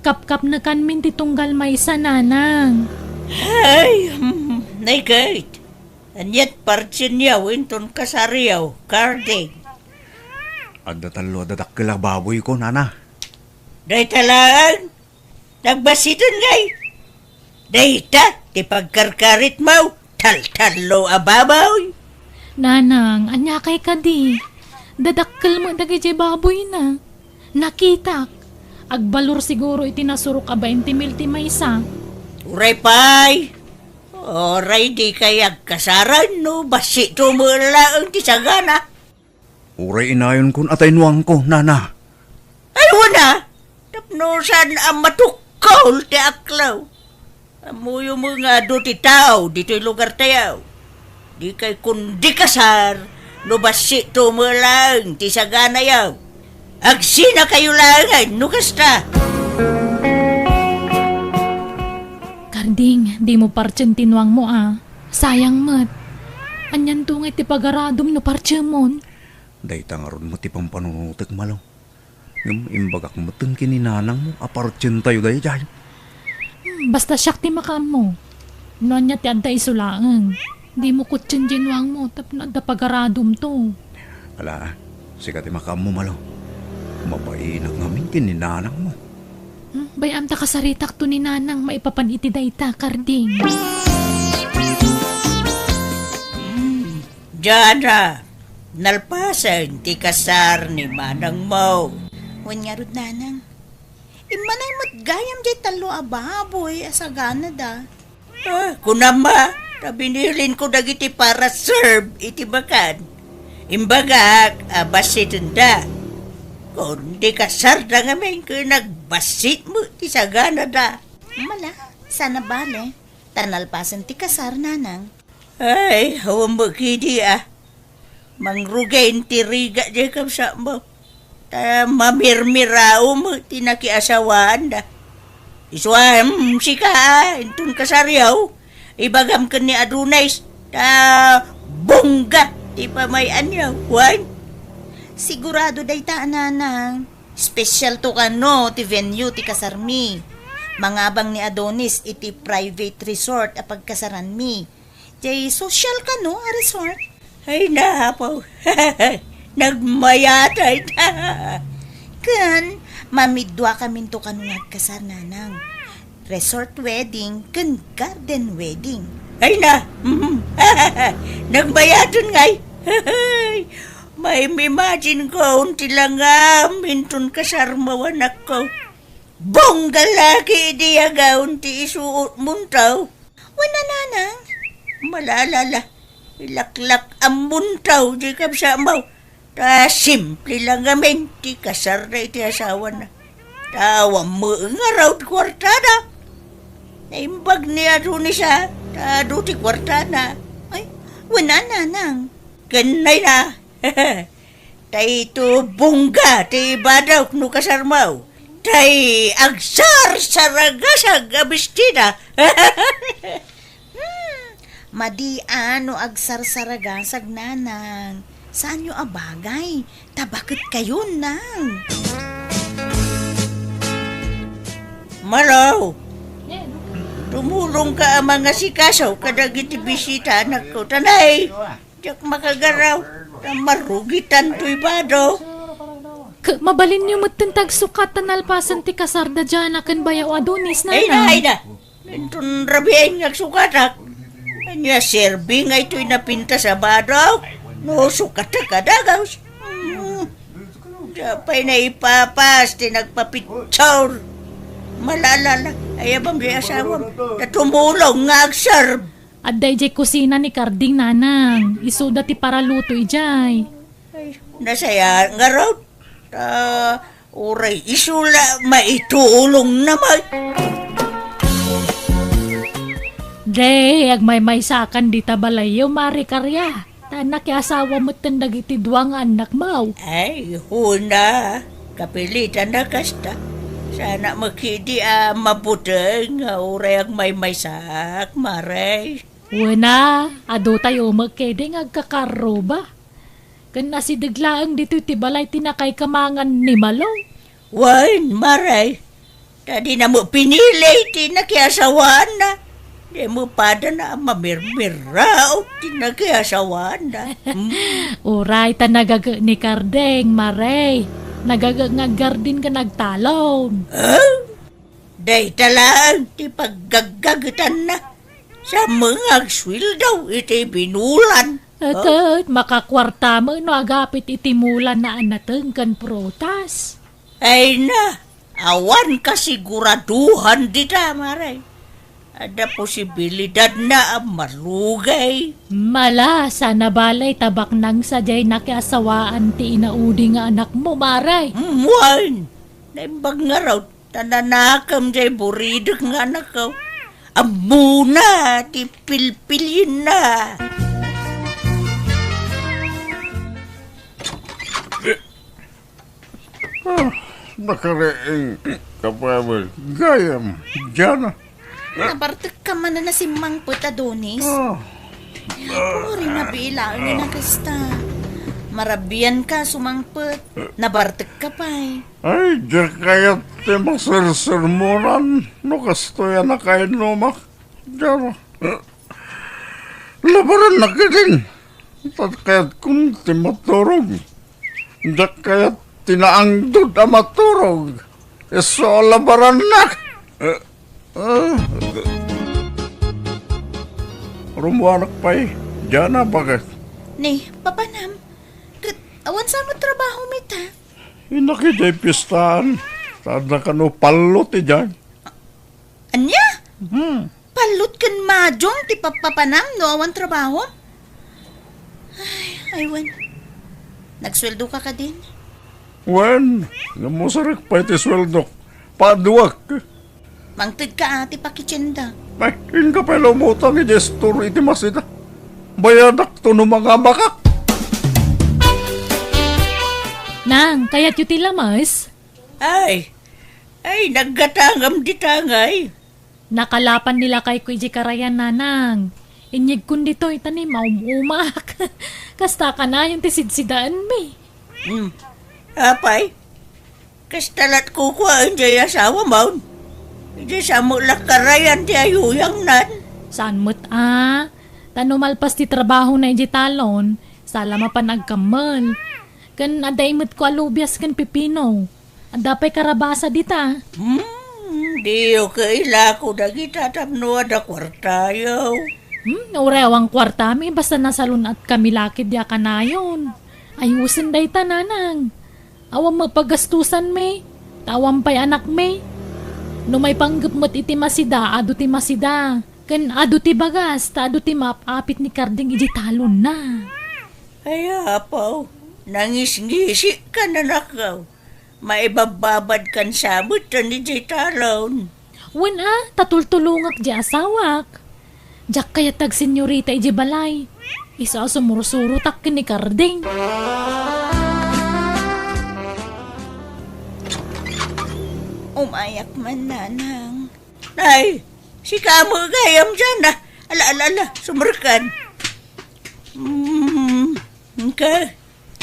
Kapkapnekanmin ti tunggal maysa, nanang. Ay, hmm, nay ket. Aniat partienyo inton kasaryo, Karding? Adda tallo a dadakkel a baboyko, nana. Dayta laeng? Nagbassiten ngay? Dayta ti pagkarkaritmo, taltallo a baboy. Nanang, aniakay kadi? Dadakkel met dagiti baboyna. Nakitak. Agbalor siguro iti nasurok a bainte mil ti maysa. Uray pay. Uray dikay agkasaren no bassitmo laeng ti sagana. Uray inayonkon a taynuangko, nana. Ay, wen a! Tapno saan a matukkol ti aklaw. Ammoyo met nga adu ti tao ditoy lugartayo. Dikay kundi kasar no bassitmo laeng ti saganayo. Agsinakayo laengen no kasta. Karding, dimo partien ti nuangmo a. Sayang met. Anianto ngay ti pagaradom no partiemon? Dayta ngarud met ti pampanunotek, Malo. Ngem imbagak metten ken ni nanangmo a partientayo daydiay. Hmm, basta siak ti makaammo. No ania ti adda isu laeng. Dimo kutsien diay nuangmo tapno adda pagaradomto. Ala, sika ti makaammo, Malo. Mabainak ngamin ken ni nanangmo. Hmm, bay-am ta kasaritakto ni nanang maipapan iti dayta, Karding. Hmm, Jana, nalpasen ti kasar ni manangmo. Wen ngarud, nanang. Immanay met gayam diay tallo a baboy a saganada. Ah, kunam a, ta binilinko dagiti para serve iti bakan. Imbagak a bassitenda. Kundi kasarda ngamin ken agbassit met ti saganada. Mala, sana bale, ta nalpasen ti kasar, nanang. Ay, awan met kidi a. Mangrugi ti rigat diay kabsatmo. Ta mamirmirao met ti nakiasawaanda. Isu a, hmm, sika a, inton kasaryo, ibagam ken ni Adonis, ta bongga ti pamay-anyo, wen? Sigurado dayta, nanang. Special to kano ti venue ti kasarmi. Mangabang ni Adonis iti private resort a pagkasaranmi. Jay social kano a resort? Ay, napaw. Nagmayatay ta. Ken, mamidua kaminto kano nga agkasar, nanang. Resort wedding ken garden wedding. Ay na, mm. Nagmayaten ngay. Maim-imagine ko, unti langam, inton kasarmo, anakko. Bongga laki idi agawn ti isuot muntaw. Wen a, nanang. Malalala, ilaklak a muntaw di kabsatmo. Ta simple lang ngamin ti kasarda iti asawana. Ta awan met ngarud kuartada. Naimbag ni Adonis a, ta adu ti kuartana. Ay, wen a, nanang. Ken nay na. Tay to bongga ti ibadawk no kasarmo. Tay agsarsaragasag a bestida. Hmm, madi a no agsarsaragasag, nanang. Saanyo a bagay? Ta baketkayon, nang. Malo, tumulongka a mangasikaso kadagiti bisita, anakko. Tanay, diak makagaraw. Ta marugitan toy bado. K-, mabalinyo metten ti agsukat ta nalpasen ti kasarda Jana ken bayaw Adonis, nanang. Ay na, ay na. Inton rabiin nga agsukatak. Ania serbi nga itoy napintas a bado? No sukatak a dagaws. Hmm. Diak pay naipapas ti nagpapicture. Malalala, ayabam di asawam. Ta tumulong nga agserb. Adda idiay kusina ni Karding, nanang. Isuda ti paraluto idiay. Ay, nasaya ngarud. Ta, uray isu la maitulongna met. Di, agmaymaysakan dita balayyo, Mare Karia. Ta nakiasawa metten dagiti dua nga annakmo. Ay, huna. Kapilitan a kasta. Sana makidi a mabuteng nga uray agmaymaysak, Mare. Wen a, adu tayo met kedi nga agkakarruba. Ken nasideg laeng ditoy ti balay ti nakaikamangan ni Malo. Wen, Mare, ta dina met pinili ti nakiasawaanna. Di met padana a mamirmiraot ti nakiasawaanna. Hmm. Uray ta nagaget ni Kardeng, Mare. Nagaget nga aggardin ken agtalon. Ah? Dayta laeng ti paggaggagetanna. Sa mga agsueldo iti binulan. Ket makakuarta met no agapit iti mulan a nateng ken prutas. Ay na, awan kasiguraduhan dita, Mare. Adda posibilidadna a marugay. Mala, sana balay ta baknang sadiay nakiasawaan ti inaudi nga anakmo, Mare. Mm, wen. Naimbag ngarud. Ta nanakem jay buridek nga anakko. Ammona ti pilpilienna. Ah, nakariing, kapabel. Gayam, Jana. Nabartek ka man a nasimmangpet, Adonis. Ah. Puri na bilaen nga kasta. Parabianka sumangpet, nabartekka pay. Ay, diak kayat ti masersermonan no kastoy a nakainumak. Diak. Labarannak idin. Ta kayatkon ti maturog. Diak kayat ti naangdod a maturog. Isu a labarannak. Ah, ah. Rummuanak pay, Jana, baket? Ni, papanam. Ket awan sa met trabahom ita? Innak idiay pistaan. Sada kano pallo ti jay. Ania? Hmm. Pallo ken majong ti pappapanam no awan trabahom? Ay, ay, wen. Nagsueldoka kadin? Wen, ngem usarek pay ti sueldok. Paduak. Mangtedka a ti pakitienda. Ay, inka pay la umutang iti store iti masida. Bayadakto no mangabakak. Nang, kayatyo ti lames? Ay, ay, naggatangam di tangay. Nakalapan ni lakayko iti karayan, nanang. Inyegkon ditoy, ta ni maum-umak. Kasta kanayon ti sidsidaenmi. Hmm. Apay, kasta lat kukuaen jay asawam. Iti sa met la karayan ti ayuyangnan. Saan met a? Ta no malpas ti trabahona iti talon, sa la mapan agkammel. Ken adda imetko a lubias ken pipino. Adda pay karabasa dita. Hmm, diyo kailako dagita tapno adda kuartayo. Hmm, uray awan kuartami, basta nasalun-atkami la ket diak kanayon. Ayosen dayta, nanang. Awan met pagastusanmi, ta awan pay anakmi. No maipanggep met iti masida, adu ti masida. Ken adu ti bagas, ta adu ti maap-apit ni Karding iti talonna. Ay, apaw, nangisngisik ka, nanakaw. Maibabbabad kan sabet ta ni jay talon. Wen a, ta tultulongak jay asawak. Diak kayat ti agsenyorita ijay balay. Isu a sumursurotak ken ni Karding. Umayak man, nanang. Ay, sika mo gayam dyan, ah. Ala, ala, ala, sumurkan. Hmm, ka,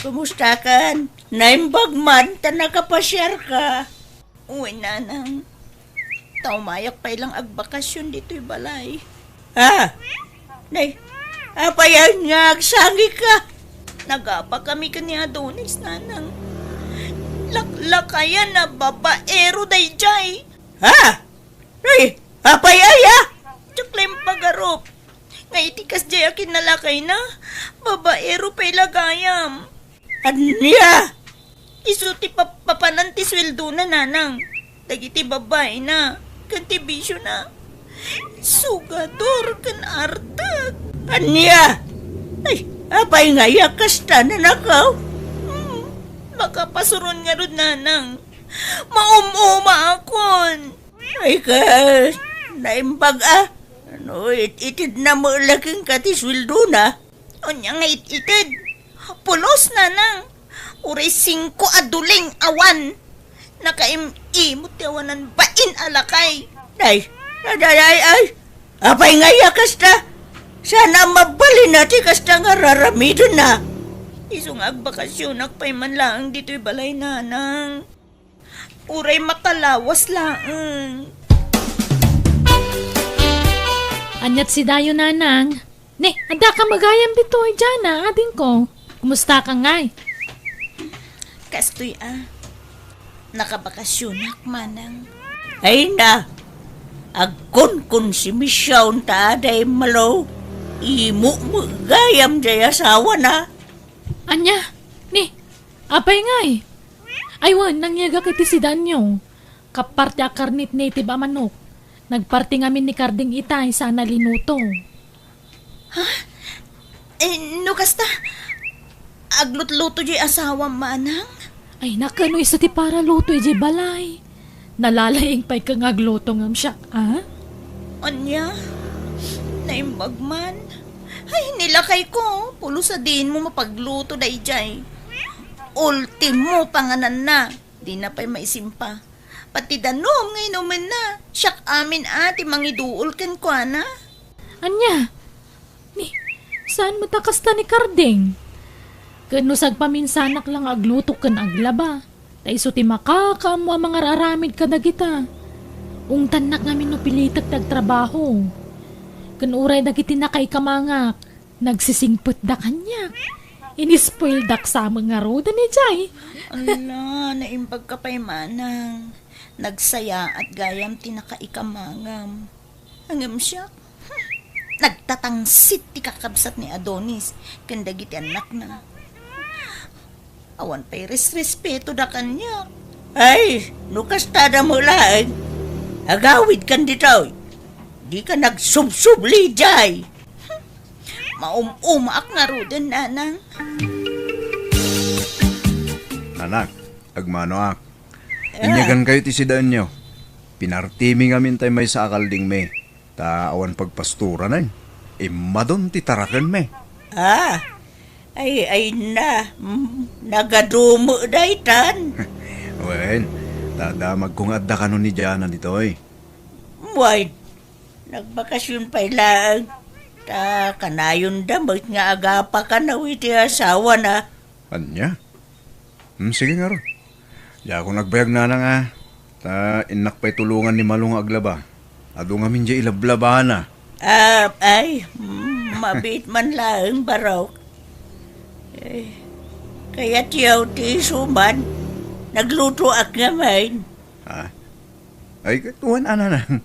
kumusta kan? Naimbag man, ta nakapasiar ka. Uy, nanang. Ta umayak pay lang agbakasyon ditoy balay. Ha? Nay, apay nga agsangika? Nagabakami ken ni Adonis, nanang. Laklakayan a babaero dayjay. Ha? Ay, apay aya? Diak la impagarup. Nga iti kasdiay a kinalakayna, babaero pay la gayam. Ania? Isu ti pap-, papanan ti sueldona, nanang. Dagiti babaina, ken ti bisiona. Sugador ken artek. Ania? Ay, apay nga aya kasta, nanakaw? Hmm, makapasuron ngarud, nanang. Maum-umaakon. Ay, kas, naimbag a. Ano, it-itid na mo laking ka ti sueldona? Anya nga it-ited? Pulos, nanang. Uray singko a duling awan. Nakaim-imot ti awanan bain a lakay. Ay, ay, ay, ay, ay. Apay nga iya kasta? Sana mabalin na ti kasta nga raramiden na. Isu nga agbakasyonak pay man laeng ditoy balay, nanang. Uray makalawas laeng. Aniat si Dayo, nanang? Ne, adda ka magayam ditoy, Jana, adingko. Kumusta ka ngay? Kastoy a. Nakabakasyonak, manang. Ay na, agkunkon si Michelle ta aday malo. Imo magayam jay asawa na. Anya? Ni, apay ngay? Ay wen, nangyegak iti sidanyo. Kappar ti akarnit native a manok. Nagparti ngamin ni Karding itay sana linuto. Ha? Eh, no kasta, aglutluto jay asawam, manang? Ay, nakano isu ti para luto ijay balay? Nalalaing pay ka nga agluto ngem siak, a? Anya? Naimbag man. Ay, nilakay ko. Pulos a diin mo mapagluto dayjay. Ultimo pangananna. Dina pay maisimpa. Pati danum nga inumenna. Siak amin a ti mangiduol kenkuana. Anya? Ni, saan met a kasta ni Karding? Ken no sagpaminsanak la nga agluto ken aglaba, ta isu ti makakaammo a mangar-aramid kadagita. Ungtannak ngamin no pilitek ti agtrabaho. Ken uray dagiti nakaikamangak, nagsisingpetda kaniak. Inispoildak sa met ngaruden idiay. Ala, naimbagka pay manang. Nagsayaat gayam ti nakaikamangam. Ngem siak, hmm, nagtatangsit ti kakabsat ni Adonis ken dagiti annakna. Awan pay resrespetoda kaniak. Ay, no kastada met laeng, agawidkan ditoy. Dika nagsubsubli idiay. Hmm, maum-umaak ngaruden, nanang. Anak, agmanoak. Ah. Inyagankayo ti sidaenyo. Pinartimi ngamin tay maysa a kaldingmi, ta awan pagpastoranen. Immadon ti tarakenmi. Ah, ay, ay na, mm, nagadumo daytan. Wen, ta damagko nga adda kano ni Diana ditoy. Wen, nagbakasyon pay laeng. Ta kanayonda met nga agapa kano iti asawana. Ania? Hmm, sige ngarud. Diakon agbayag nanang a. Ta innak pay tulongan ni Malo nga aglaba. Adu ngamin diay ilablabana. Ah, ay, mm, mabiit man laeng, barok. Eh, kayatyo ti isu man. Naglutoak ngamin. Ha? Ay, ket wen a nanang.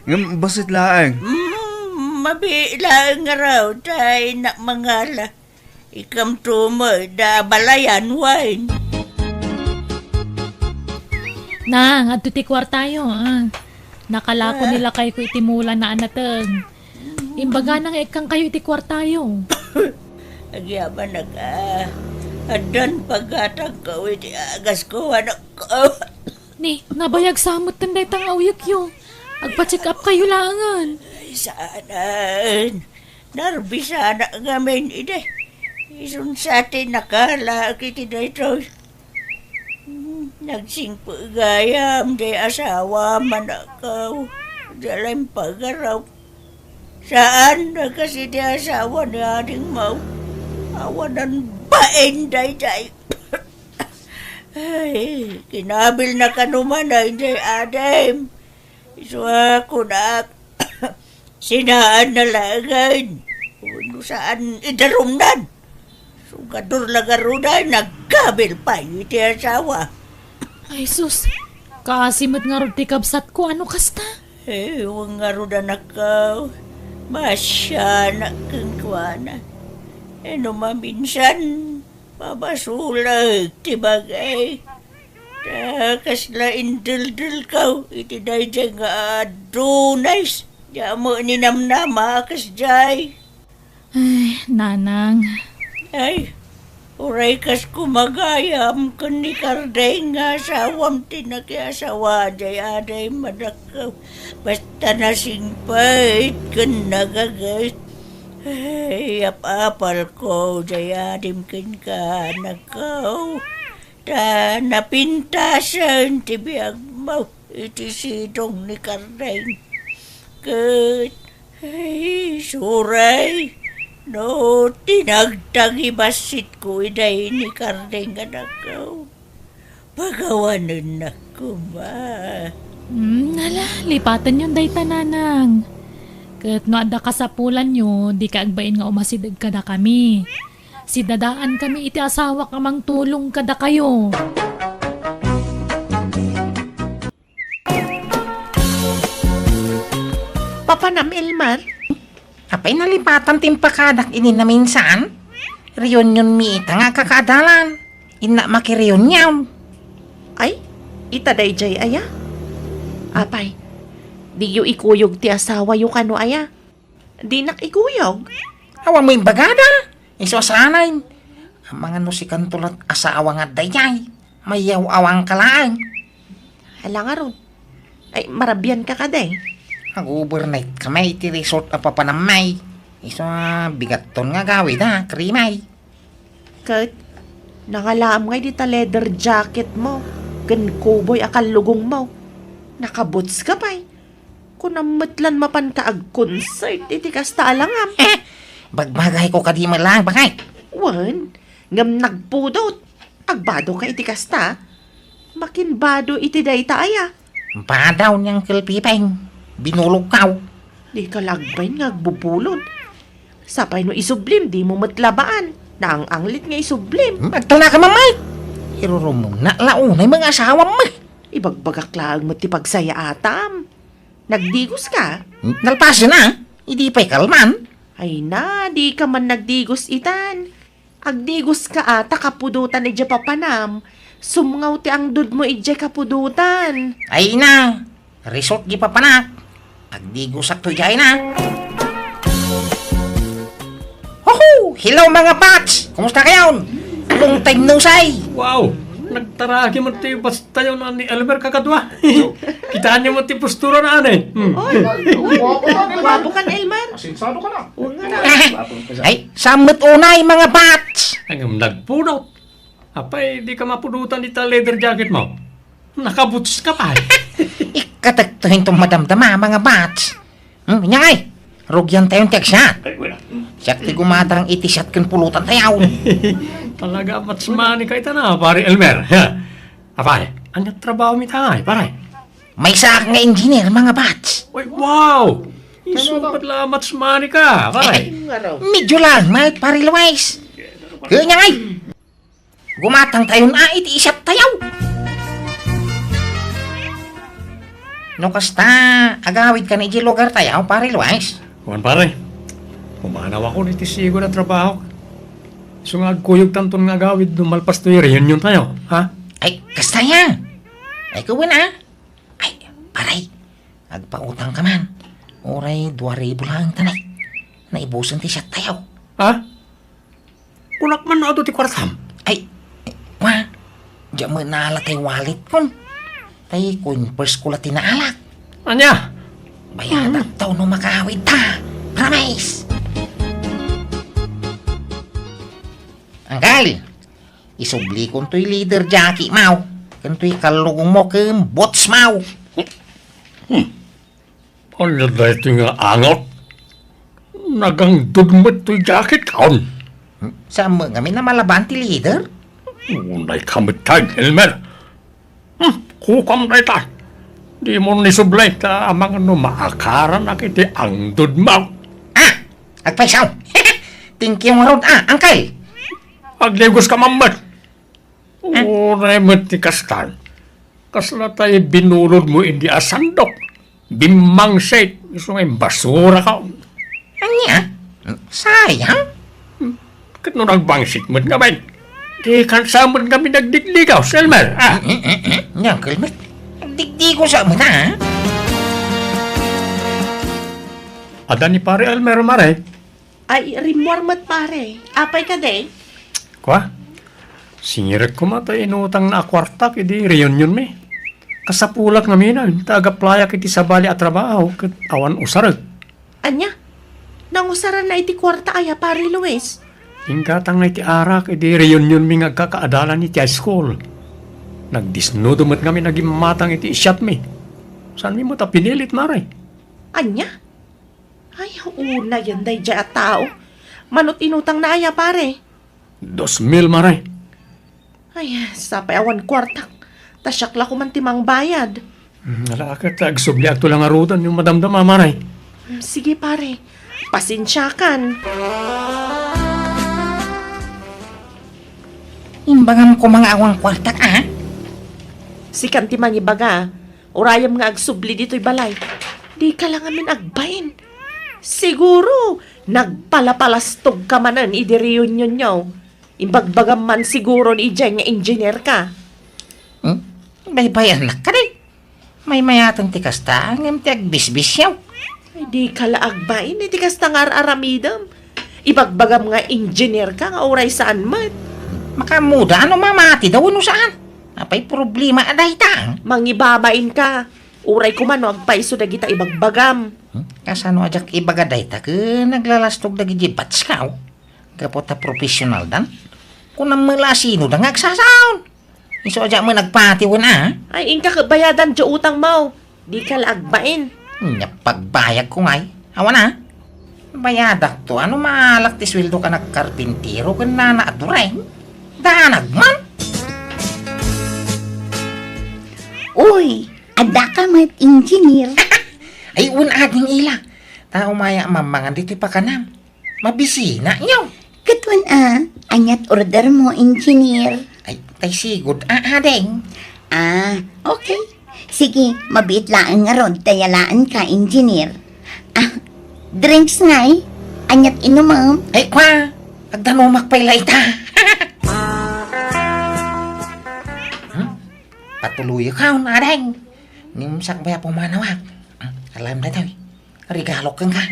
Ngem bassit laeng. Mm, mabiit laeng ngarud, ta innak mangala. Ikamto met da balayan, wen. Nang, adto ti kuartayo, ah. Nakalako Ah. ni lakayko iti mulana a nateng. Imbagana nga ikkangkayo iti kuartayo. Agyamanak, ah. Addan paggatangko iti agasko, anak. Ni, nabayag sa metten dayta nga uyekyo. Agpa-check up kayo laengen. Ay, saanen. Narbisanak ngamin idi. Isun sa ti nakalaak iti daytoy. Hmm, nagsingpet gayam, di asawa, manakaw. Di la impagarup. Saan na kasi ti asawa ni Ading Mau? Awanan bain daydiay. Ay, kinabil na kano man ay jay adim. Isu a kunak, sinaan na laengen. Wenno saan idarumnan. Sugador la garuda, nagkabil pay iti asawa. Ay, sus. Kaasi met ngarud ti kabsatko, ano kasta? Eh, wen ngarud, anakko. Masianak kenkuana. Eh, no maminsan, mabasolek ti bagay. Ta kasla indeldelko iti daydiay nga adunay. Diak met ninamnama a kasdiay. Ay, nanang. Ay, uray kas kumagayam ken ni Kardeng nga asawam ti nakiasawa jay adim, anakko. Basta nasingpet ken nagaget. Ay, apapalko jay adim kenka, anakko. Ta napintasen ti biagmo iti sidong ni Kardeng. Ket, ay, suray, no tinagtagi bassitko iday ni Kardeng, anakko, pagawanennak koma. Hmm, ala, lipatenyon dayta, nanang. Ket no adda kasapulanyo, dika agbain nga umasideg kadakami. Sidadaankami iti asawak a mangtulong kadakayo. Papanam, Elmer? Apay nalipatan ti impakadak idi naminsan? Reunionmi ita nga agkakaadalan. Innak makireunion. Ay, ita daydiay aya? Apay, diyo ikuyog ti asawayo kano aya? Dinak ikuyog. Awan mo imbagada. Isu a saanen. Amangan no sikanto lat asawa nga daydiay. Mayaw-awangka laeng. Ala ngarud. Ay, marabianka kadi? Ag-overnight kami iti resort a papanammi. Isu a bigatton nga agawid a, krimay. Ket, nangalaam ngay dita leather jacket mo, ken cowboy a kallugong mo. Naka-boots ka pay. Kunam met lan mapanka ag-concert iti kasta a langam. Eh, bagbagayko kadi met laeng, bakay. Wen, Ngem nagpudot. Agbado ka iti kasta? Makinbado iti dayta aya. Badaw ni Uncle Pipeng. Binulogkaw. Di ka lagbain nga agbubulod. Sapay no isublim, di mo met labaan. Naang-anglit nga isublim. Hmm, agtuna ka, Mamay. Irurumong na la unay mga asawam, eh. Ibagbagak laeng met ti pagsayaatam. Nagdigos ka? Hmm, nalpasen na. Idi pay kalman. Ay na, di ka man nagdigos itan. Agdigos ka a ta kapudotan idiay papanam. Sumngaw ti angdud mo idiay kapudotan. Ay na, result di papanak. Agdigosak to idiay na. Hoho! Hello, mga bats! Kumusta kayon? Long time no see! Wow! Nagtaragi man ti bats tayo na ni Elmer kakadwa. Kitaan niyo mo ti postura na, ane? Hmm. Oy, oy, gwapo ka, Elmer. Asinsado ka na. Huwag nga na. Ay, samot unay, mga bats! Ang nagpudot. Apay, di ka mapudutan ita leather jacket mo. Nakabuts ka pa. Ikatakto hinto madamdama, mga bats. Hmm, inya ngay. Rugyan tayon ti agsat. Ay, wala. Siak ti gumatang iti siat ken pulutan tayaw. Talaga, matsmani ka ita na, pare Elmer. Ha? Apay, anya trabaho mi tayo, pare? Maysaak nga engineer, mga bats. Uy, wow! Isu, ba't la matsmani ka, pare? Medyo lang, mayat, pare Luis. Kanya ngay. Gumatang tayon a iti isat tayaw. No kasta, agawid ka na iti lugar tayaw, pare Luis. Wan, pare. Pumanaw ako iti sigo na trabaho. Isu nga agkuyog tanton nga agawid no malpas to reunion tayo, ha? Ay, kasta ya. Ay, kawen, ah. Ay, pare, agpautang ka man. Uray dua ribu lang tanay. Naibusan ti siat tayo. Ha? Kunak man no adu ti kuartam. Ay, wa. Diak met naala tay wallet kon. Tay coin purse ko la ti naalak. Anya? Bayadak taw no makaawid ta. Promise! Anggal, isublikon toy leather jacket maw. Ken toy kallugong mo ken boots maw. Hmm. Ania daytoy nga angot? Nagangdud met toy jacket kaon. Saan mo ngamin a malaban ti leather? Unay ka met, Elmer. Hmm, kukam dayta. Di mo ni sublay ta amangan no maakaranak iti angdud mo. Ah! Agpaysaw! Thank you ngarud, ah, uncle! Agdigos ka man met. Uray met ti kastan. Kasla tay binulod mo idi a sandok. Bimmangsit, isu nga imbasura ka. Ania? Sayang? Ket no nagbangsit met ngamin, di kansa met ngamin nagdigdigaw, Elmer, ah. Mm, mm, mm, mm. Uncle Mac, digdigaw sa met, ah. Adda ni Pare Elmer, mare. Ay, rimmuar met, pare. Apay kadi? Kua? Singirek koma ta inutangna a kuartak idi reunion mi. Kasapulak ngamin ta agaplayak iti sabali a trabaho ket awan usarek. Ania? Nangusaranna iti kuarta aya, Pare Luis? Inggatangna iti arak idi reunion mi nga agkakaadalan iti high school. Nagdisnudo met ngamin a gimmatang iti siatmi. Saanmi met a pinilit, mare? Ania? Ay, unayen daydiay a tao. Manut inutangna aya, pare? Dos mil, mare. Ay, sapay awan kuartak. Ta siak la koman ti mangbayad. Hmm, ala, ket agsubliakto la ngaruden no madamdama, mare. Hmm, sige, pare. Pasensiakan. Imbagam koma nga awan kuartak, a? Sikan ti mangibaga. Urayem nga agsubli ditoy balay. Dika la ngamin agbain. Siguro, nagpalapalastog ka manen idi reunion yo. Imbagbagam man siguro ni idiay nga engineer ka. Hmm? Baybay-anak kadi. Maymayaten ti kasta, ngem ti agbisbisiaw. Ay, dika la agbain iti kasta nga ar-aramidem. Ibagbagam nga engineer ka nga uray saan met. Makaammoda no mamati da wenno saan. Apay problema a dayta? Mangibabain ka. Uray koma no agpayso dagita ibagbagam. Hmm? Kasano a diak ibaga dayta ken naglalastog dagiti batch ko? Gapu ta professional dan. Kunam met la a sino da nga agsasaon. Isu a diak met nagpati wen a. Ay, inka ket bayadan diay utang mo. Dika la agbain. Nya pagbayag ko ngay. Awan a. Bayadak to, ano maalak ti sueldo ka nagkarpintero ken nana a dureng? Danag man! Uy, adda ka met, engineer. Ay, wen ading ila. Ta umaya mammangan ditoy pakanam. Mabisina nyo. Ket wen a, aniat order mo, engineer? Ay, tay sigud a, ading. Ah, okay. Sige, mabiit laeng ngarud ta yalaenka, engineer. Ah, drinks ngay? Aniat inumem? Ay, kwa, agdanumak pay la ita. Hmm? Patuloyakon, ading. Ngem sakbay a pumanawak. Hmm, alam na tayo. Regalo kenka.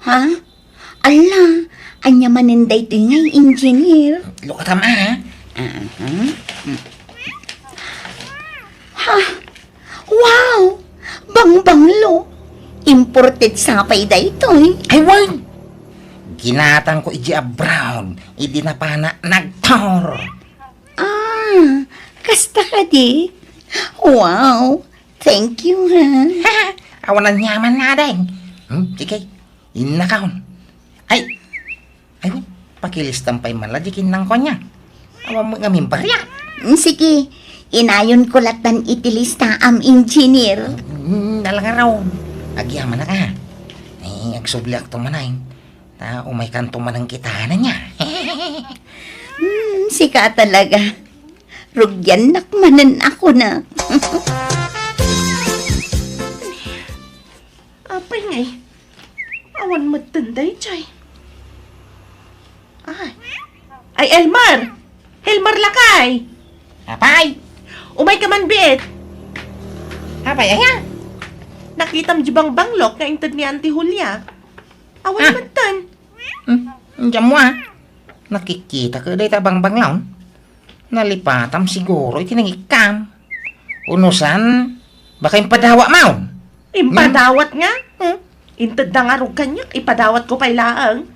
Ha? Ala, ania manen daytoy ngay, engineer? Look at, ha? Aha. Ha? Wow! Bangbanglo! Imported sa pay daytoy. Ay, wen! Ginatangko iti abroad, idi napana nagtor. Ah, kasta kadi? Wow! Thank you, ha? Awan aniaman nga, ading. Hmm, sige. Innakon. Ay, ay, pakilistam pay man la di kinnang kanya. Awan mo nga mimbarya. Mm, sige, inayonko latan iti listaam, engineer. Mm, alangaron. Agyamanak a. Eh, agsubliak to manen. Ta umay kanto manen kita na niya. Hmm, sika talaga. Rugiannak manen ako na. Apay ngay, awan metten dayjay. Ay. Ay, Elmar! Elmar lakay! Apay! Umay ka man biit! Apay, aya? Nakitam di bangbanglok nga inted ni Auntie Julia. Awan Ah. metten. Hmm, diyan mo, ah. Nakikita ka dayta bangbanglaw. Nalipatam siguro iti nangikkam. Unusan, baka impadawat maw? Impadawat nga? Hmm? Intedda ngarud kaniak, ipadawat ko pay laeng.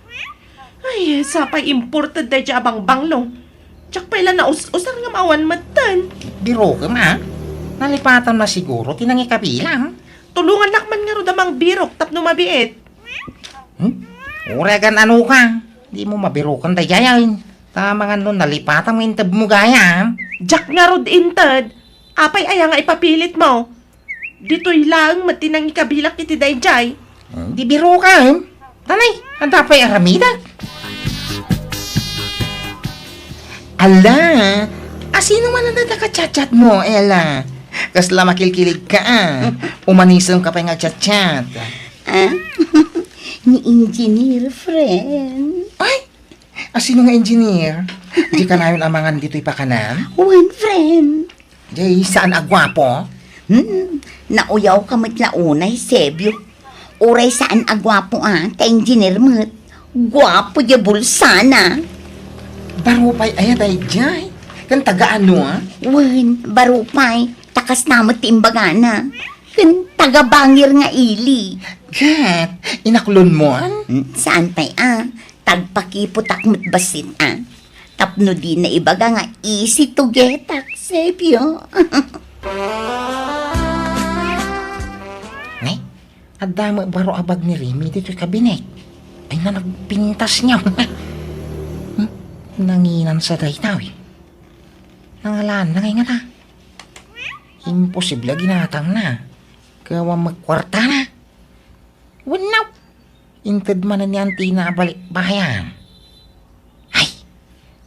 Ay, sapay imported daydi a bangbanglo. Diak pay la naus-usar nga awan metten. Birokem, a? Nalipatam na siguro ti nangikabilam. Tulongannak man ngarud a mangbirok tapno mabiit. Hmm? Uray agan-ano ka, di mo mabiroken daydiay. Ta mangan no nalipatam nga inted mo gayam. Diak ngarud inted. Apay aya nga ipapilit mo? Ditoy laeng met ti nangikabilak iti daydiay. Hmm, di biroken. Tanay, adda pay aramidek. Ala, asino man anda ka chat-chat mo, Ella? Kasla makilkilig ka, a. Umanisem ka pay nga chat-chat. Ah? Ni engineer, friend. Ay, asino nga engineer? Di kanayon a mangan ditoy pakanam? Wen, friend. Di saan a guapo? Hmm, nauyaw ka met la unay, Sebio. Uray saan a guapo, a, ta engineer met. Guapo di bulsana. Baro pay aya daydiay? Ken taga ano, a? Wen, baro pay. Ta kasta met ti imbagana. Ken taga Bangir nga ili. Ket, inaklon mo, a? Hmm, saan pay, a? Tagpakiputak met bassit, a. Tapno dina ibaga nga easy to get-ak, Sebio. Ne? Adda met baro a bag ni Remy ditoy kabinet. Ay, na nagpintas niya. Hmm? Nanginan sa dayta, e. Nangalaan na ngay ngata. Imposible a ginatang na. Kawa magkwarta na. Wenno, inted manen ni Auntie na a balikbayan. Ay,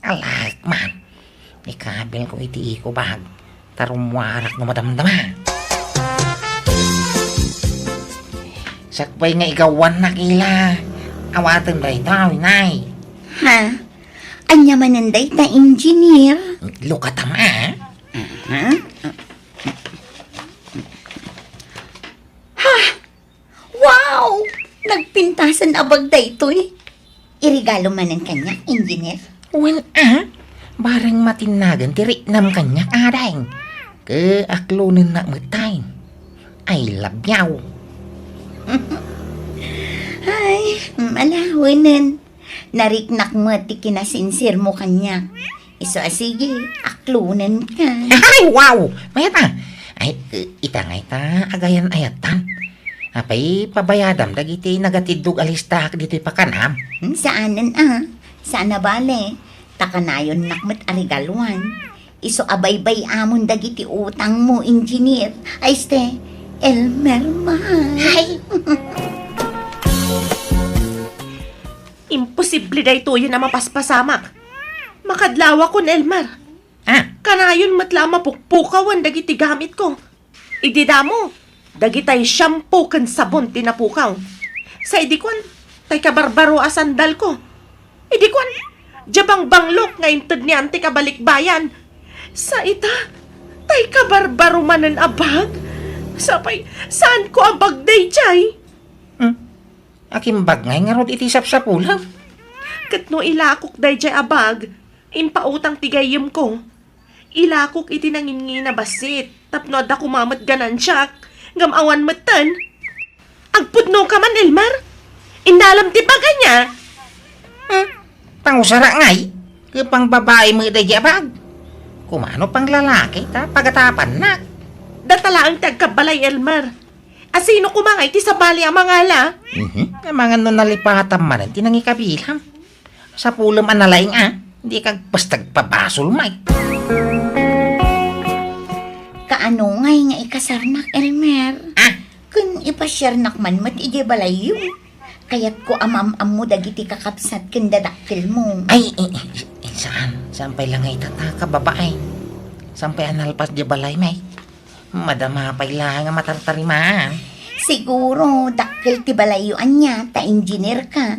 alaek man. Ikabil ko iti eco bag. Ta rummuarak no madamdama. Sakbay nga igawannak ila. Awaten dayta, inay. Ha? Ania manen dayta, engineer? Look at, a. Aha. Ha? Wow! Nagpintasan a bag daytoy. Iregalo manen kaniak, engineer? Wen, a? Bareng matinnagen ti riknam kaniak, ading. Ket aklonennak met tay. I love you. Ay, mm, ala, wenen. Nariknak met ti kinasinsirmo kaniak. Isu a sige, aklonenka. Ay, wow! Mayat a. Ay, eh, ita nga ita, agayan-ayatan. Apay, pabayadam dagiti nagatiddog a listaak ditoy pakanam? Hmm, saanen a. Saan a bale. Ta kanayonnak met a regaluan. Isu a baybay-amon dagiti utangmo, Engineer. Ay, este, Elmer, mahal. Ay! Imposible daytoyen a mapaspasamak. Makadlawakon, Elmer. Ah. Kanayon met la a mapukpukawan dagiti gamitko. Idi damo, dagitay shampoo ken sabon ti napukaw. Sa idi kuan, tay kabarbaro a sandalko. Idi kuan, dia bangbanglok nga inted ni Antik a balikbayan. Sa ita, tay kabarbaro manen a bag. Sapay, saanko a bag daydiay? Hmm? Akin bag ngay ngarud iti sapsapulem? Ket no ilakok daydiay a bag, impautang ti gayyemko. Ilakok iti nangingina bassit, tapno adda koma met ganansiak, ngem awan metten. Agpudnoka man, Elmer? Innalam ti bag ania? Hmm? Pangusara ngay? Ket pangbabai met daydiay a bag? Kumano panglalaki ta pagatapannak? Data laeng ti agkabbalay, Elmer. Asino koma ngay ti sabali a mangala? Mhm. Amangan no nalipatam manen ti nangikabilam. Sapulem a nalaing a, di ka basta agpabasol, Mike. Kaano ngay nga ikasarnak, Elmer? Ah? Ken ipasiarnak man met idiay balayyo. Kayatko a maam-ammo dagiti kakabsat ken dadakkelmo. Ay, i-, i-, i-, saan? Saan pay la nga itata, kababain? Saan pay a nalpas diay balay, Mike? Madama pay la nga matartarimaan. Siguro, dakkel ti balayyo ania, ta engineer ka.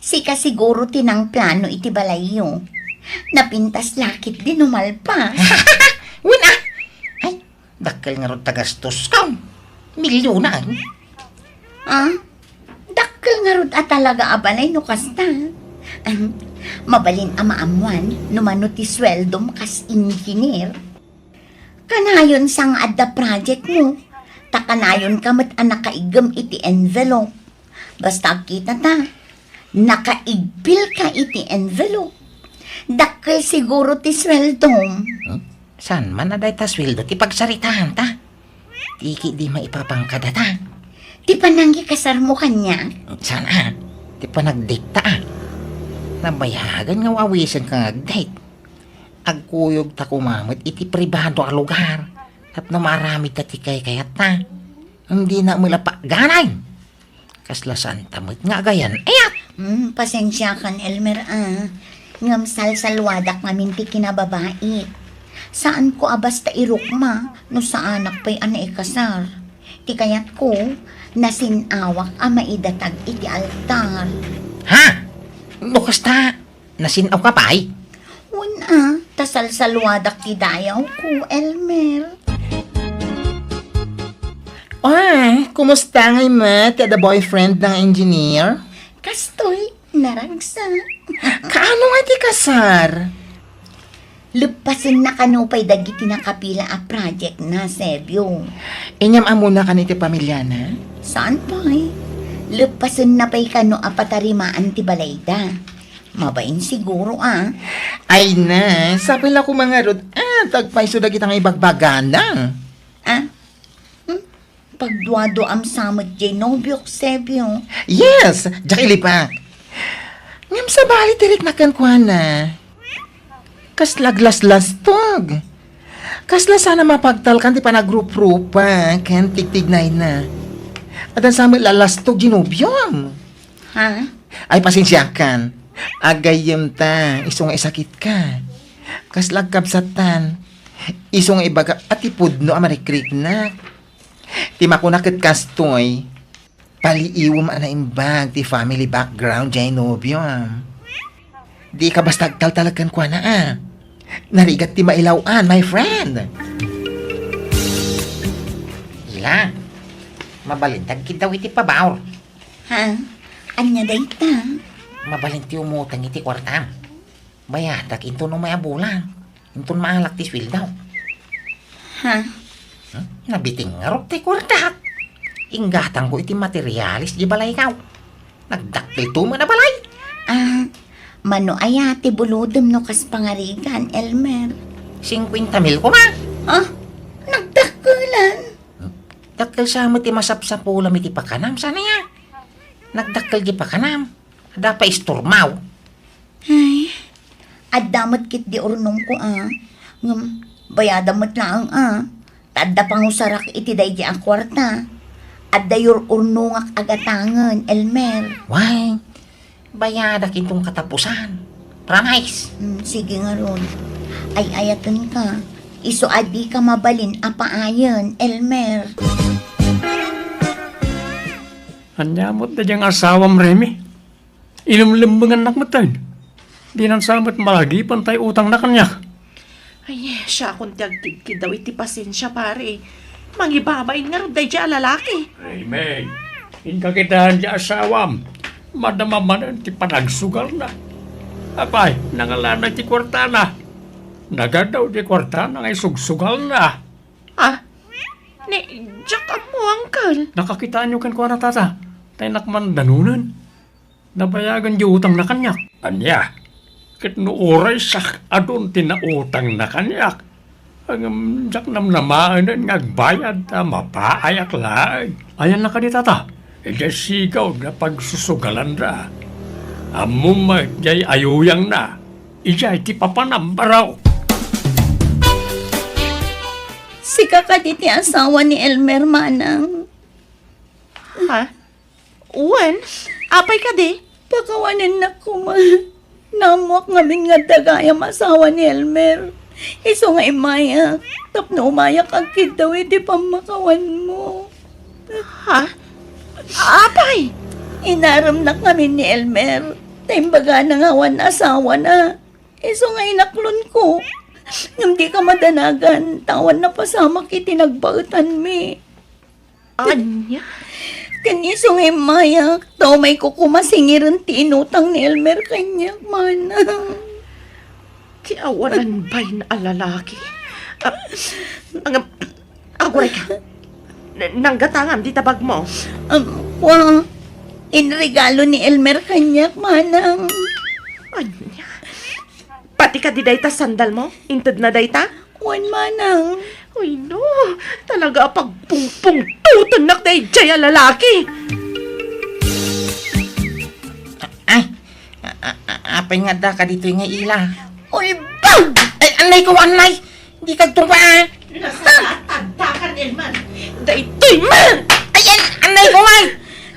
Sika siguro ti nangplano iti balayyo. Napintas la ketdi no malpas. Wen a! Ay, dakkel ngarud ta gastosko. Milyonan. Ah? Dakkel ngarud a talaga a balay no kasta. Ahem, mabalin a maammuan no mano ti sueldom kas engineer. Kanayon sa nga adda projectmo, ta kanayonka met a nakaiggem iti envelope. Basta agkitata, nakaigpilka iti envelope. Dakkel siguro ti sueldom. Hmm? Saan man a dayta sueldo ti pagsaritaanta? Ti ketdi maipapangkadata. Ti panangikasarmo kaniak? Saan a? Ti panagdate ta a. Nabayagan nga awisenka nga agdate. Agkuyogta koma met iti pribado a lugar tapno maaramidta ti kaykayatta. Dina met la pagganay. Kasla saanta met nga agayan-ayat. Hmm, pasensiakan, Elmer, a. Ngem salsalluadak ngamin ti kinababait. Saanko a basta irukma no saanak pay a naikasar. Ti kayatko, nasin-awak a maidatag iti altar. Ha? No kasta, nasin-awka pay? Wen a, ta salsalluadak ti dayawko, Elmer. Ah, kumusta ngay met ti adda boyfriend nga engineer? Kastoy, naragsak. Kaano nga ti kasar? Leppasenna kano pay dagiti nakapila a projectna, Sebio. Inyam-ammona kano iti pamiliana? Saan pay? Leppasenna pay kano a patarimaan ti balayda. Mabain siguro a. Ay na, sapay la koma ngarud a, ta agpayso dagita nga ibagbagana. Ah? Hmm? Pagduaduam sa met diay nobiok, Sebio. Yes, diak ilibak. Ngem sabali ti rikna kenkuana. Kasla aglaslastog. Kasla saan a mapagtalkan ti panagruprupa ken tigtignayna. Addan sa met lalastog diay nobiom. Ha? Ay, pasensiakan. Agayyemta, isu nga isakitka. Kasla agkabsatan. Isu nga ibagak a ti pudno a marikriknak. Ti makuna ket kastoy, paliiwem a naimbag ti family background diay nobiom. Dika basta agtaltalek kenkuana a. Narigat ti mailaw-an, my friend. Ila, mabalin ti agkiddaw iti pabaor. Ha? Ania dayta? Mabalin ti umutang iti kuartam. Bayatak inton umay a bulan. Inton maalak ti sueldo. Ha? Hmm? Nabiting ngarud ti kuartak. Inggatangko iti materialis diay balaykaw. Nagdakkel to met a balay. Ah, mano aya ti bulodem no kas pangarigan, Elmer? Singkuenta mil koma. Ah, nagdakkelan. Hmm? Dakkel sa met ti masapsapulam iti pakanam, saan aya? Nagdakkel diay pakanam. Adda pay istormaw. Ay, Adda met ketdi urnongko a. Ngem, bayadam met laeng a. Ta adda pangusarak iti daydi a kuarta. Adda yur-urnongak a gatangen, Elmer. Why? Bayadak inton katapusan. Promise? Hmm, sige ngarud. Ay-ayatenka. Isu a dika mabalin a paayen, Elmer. Ania met daydiay nga asawam, Remy? Ilemlembengannak metten. Dinan sa met malagipen tay utangna kaniak. Ay, siakon ti agkidkiddaw iti pasensia, pare. Mangibabain ngarud daydiay a lalaki. Remy, inka kitaen ti asawam. Madama manen ti panagsugalna. Apay, nangalana ti kuartana. Nagadaw ti kuartana nga isugsugalna. Ah? Ni, diak ammo, uncle. Nakakitaenyo kenkuana, tata. Tay nakman danonen. Nabayagan di utangna kaniak. Ania? Ket no uray siak adun ti nautangna kaniak, ngem diak namnamaenen nga agbayad ta mapaayak laeng. Ayanna kadi, tata? Idiay sigaw nga pagsusugalanda. Ammom met diay ayuyangna. Idiay ti papanam, baro. Sika kadi ti asawa ni Elmer, manang? Ha? Wen, apay kadi? Pakawanennak koma. Naammoak ngamin nga adda gayam asawa ni Elmer. Isu nga immayak, tapno umayak agkiddaw iti pammakawanmo. Ha? Apay? Inaremnak ngamin ni Elmer, ta imbagana nga awan asawana. Isu nga inaklonko. Ngem dika madanagan, ta awan napasamak iti nagbaetanmi. Ania? Ken isu nga immayak, ta umayko koma singiren ti inutang ni Elmer kaniak, manang. Ti awanan bain a lalaki. Ah, ang, aguray ka. N-, nanggatangam dita bagmo. Um, wa, inregalo ni Elmer kaniak, manang. Ania? Pati kadi dayta sandalmo? Intedna dayta? Wen, manang. Uy, no. Talaga a pagpungpungtutennak daydiay a lalaki. Ay, a-, a-, a-, apay nga adda kaditoy nga ila? Ulbag! Ay, annay ko, annay! Di kagtungpa, ah! Nasaan a tagdakan, Elman? Daytoy man! Ay, an-, annay ko, ay!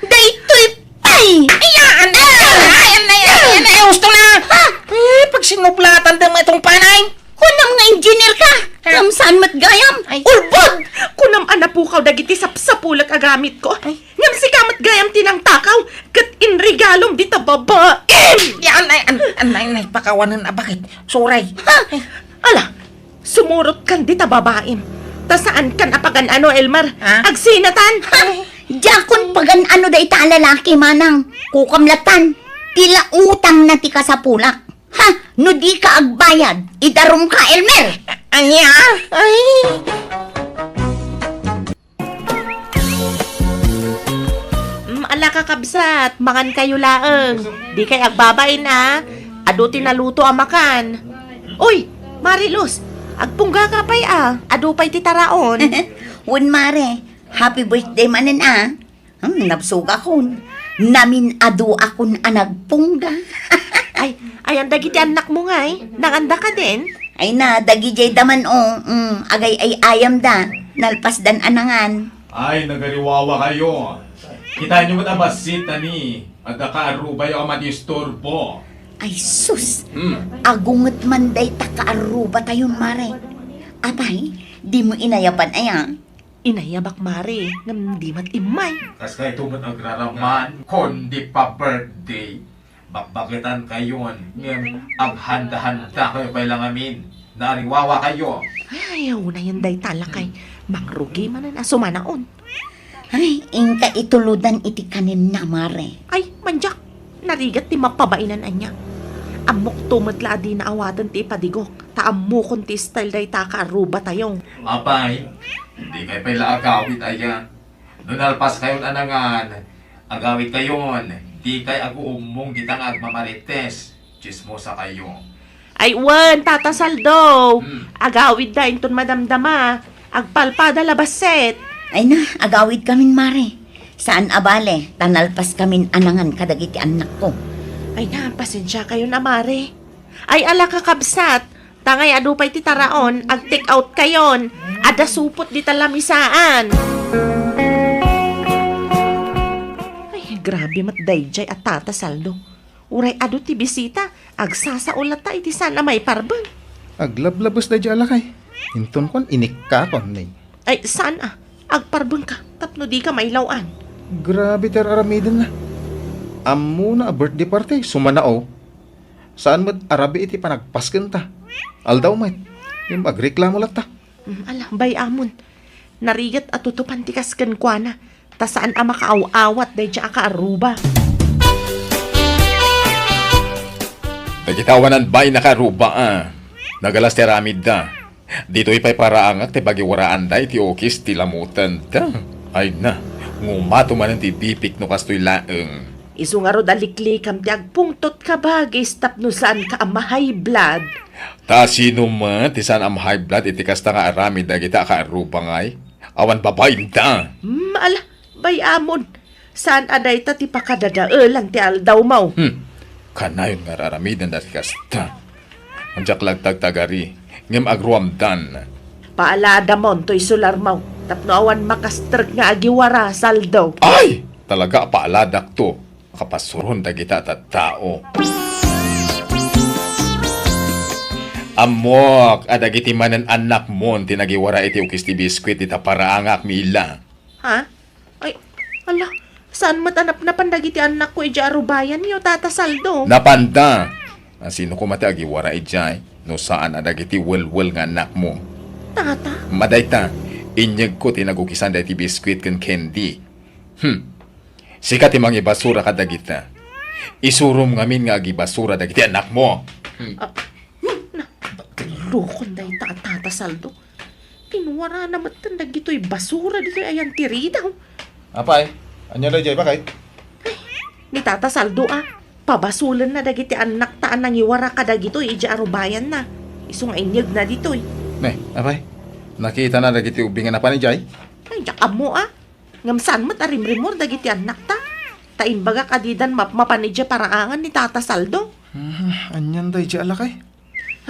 Daytoy pay! Ay, ah, annay! Ay, annay, ay, annay, gusto na! Ha? Eh, pagsinublatan da mo itong panay! Kunam nga engineer ka! Ha? Ngem saan met gayam? Ay. Ulbod! Kunam a napukaw dagiti sapsapulek a gamit ko. Ay. Ngem sika met gayam ti nangtakaw, ket inregalom dita babaem! Ya, annay, an-, annay, annay, pakawanen a bakit? Suray. Ha? Ay. Ala, sumurot kan dita babaem. Ta saan kan a pagan-ano, Elmer? Ha? Agsinatan! Ha? Diakon pagan-ano dayta a lalaki, manang. Kukamlatan. Ti la utangna ti kasapulak. Ha? No dika agbayad, idarumka, Elmer! Ania? Ay! Mm, ala, kakabsat, mangankayo laeng. Dikay agbabain, a. Adu ti naluto a makan. Uy, Mare Luz, agpunggaka pay, a. Adu pay ti taraon. Wen, Mare. Happy birthday manen, a. Hmm, nabsogakon. Namin-aduakon a nagpungga. Ay, ayan dagiti annakmo ngay? Nangandaka den? Ay na, dagidiay da man, o. Hmm, agay-ay-ayamda. Nalpasdan a nangan. Ay, nagariwawa kayo. Kitaenyo met a bassit, ani. Adda kaarrubayo a madisturbo. Ay, sus! Hmm. Agunget man dayta kaarrubatayon, Mare. Apay, dimo inayaban aya? Inayabak, Mare, ngem di met immay. Kas kayto met agraraman, kundi pa-birthday, bakbaketankayon, ngem aghanda-handakayo pay la ngamin. Naariwawa kayo. Ay, unayen dayta lakay. Mangrugi manen a sumanaon. Ay, inka itulodan iti kaninna, Mare. Ay, mandiak. Narigat ti mapabainan ania. Ammokto met la a dina awaten ti ipadigok, ta ammokon ti style dayta kaarrubatayo. Apay, dikay pay la agawid aya. No nalpaskayon a nangan, agawidkayon, dikay aguummong dita nga agmamarites. Tsismosakayo. Ay wen, Tata Saldo. Hmm. Agawidda inton madamdama. Agpalpada la bassit. Ay na, agawidkamin, Mare. Saan a bale, ta nalpaskamin a nangan kadagiti annakko. Ay na, pasensiakayon a, Mare. Ay, ala, kakabsat, tangay adu pay ti taraon, ag-take out kayon. Adda supot dita lamisaan. Ay, grabe met daydiay a Tata Saldo. Uray adu ti bisita, agsasao latta iti saan a maiparbeng. Aglablabes daydiay a lakay. Inton kuan, inikkakon, ne. Ay, saan a. Agparbengka, tapno dika mailaw-an. Grabe ti ar-aramidenna. Ammona a birthday party, sumanao. Saan met a rabii iti panagpaskenta. Aldaw met. Ngem agreklamo latta. Mm, ala, bay-amon. Narigat a tutupan ti kas kenkuana, ta saan a makaaw-awat daydiay a kaarruba. Dagiti awanan bain a kaarruba, a. Nagalas ti aramidda. Ditoy pay paraangak ti pagiwaraanda iti ukis ti lamutenda. Ay na, ngumato manen ti bipik no kastoy laeng. Isu ngarud a liklikam ti agpungtot, kabagis, tapno saanka a ma-high blood. Ta sino met ti saan a ma-high blood iti kasta nga aramid dagita a kaarruba ngay? Awan babainda. Hmm, ala, bay-amon. Saan a dayta ti pakadadaelan ti aldawmo? Hmm. Kanayon nga ar-aramiden dagiti kasta. Diak lagtagtagari, ngem agruamdan. Paaladamon toy solarmo, tapno awan makastrek nga agiwara, Saldo. Ay! Talaga a paaladakto. Kapasuron dagita a tattao. Ammok a dagiti manen annakmon ti nagiwara iti ukis ti biskuit dita paraangak, Mila. Ha? Ay, ala, saan met a napnapan dagiti annakko idiay arubayanyo, Tata Saldo? Napanda! A, sino koma ti agiwara idiay no saan a dagiti welwel nga annakmo? Tata? Madayta, inyegko ti nagukisan daytoy biskuit ken candy. Hmm. Sika ti mangibasura kadagita. Isurom ngamin nga agibasura dagiti annakmo. Hmm. Ah, na, lukon dayta a Tata Saldo. Kinwarana metten dagitoy basura ditoy ayan ti ridaw. Apay, ania daydiay, bakay? Ay, ni Tata Saldo a, pabasulenna dagiti annakta a nangiwara kadagitoy idiay arubayanna. Isu nga inyegna ditoy. Ne, apay, nakitana dagiti ubbing a napan idiay? Ay, diak ammo a. Ngem saan met a rimrimor dagiti annakta. Ta imbagak a didan mapmapan idiay paraangan ni Tata Saldo. Hmm, anian daydiay a lakay?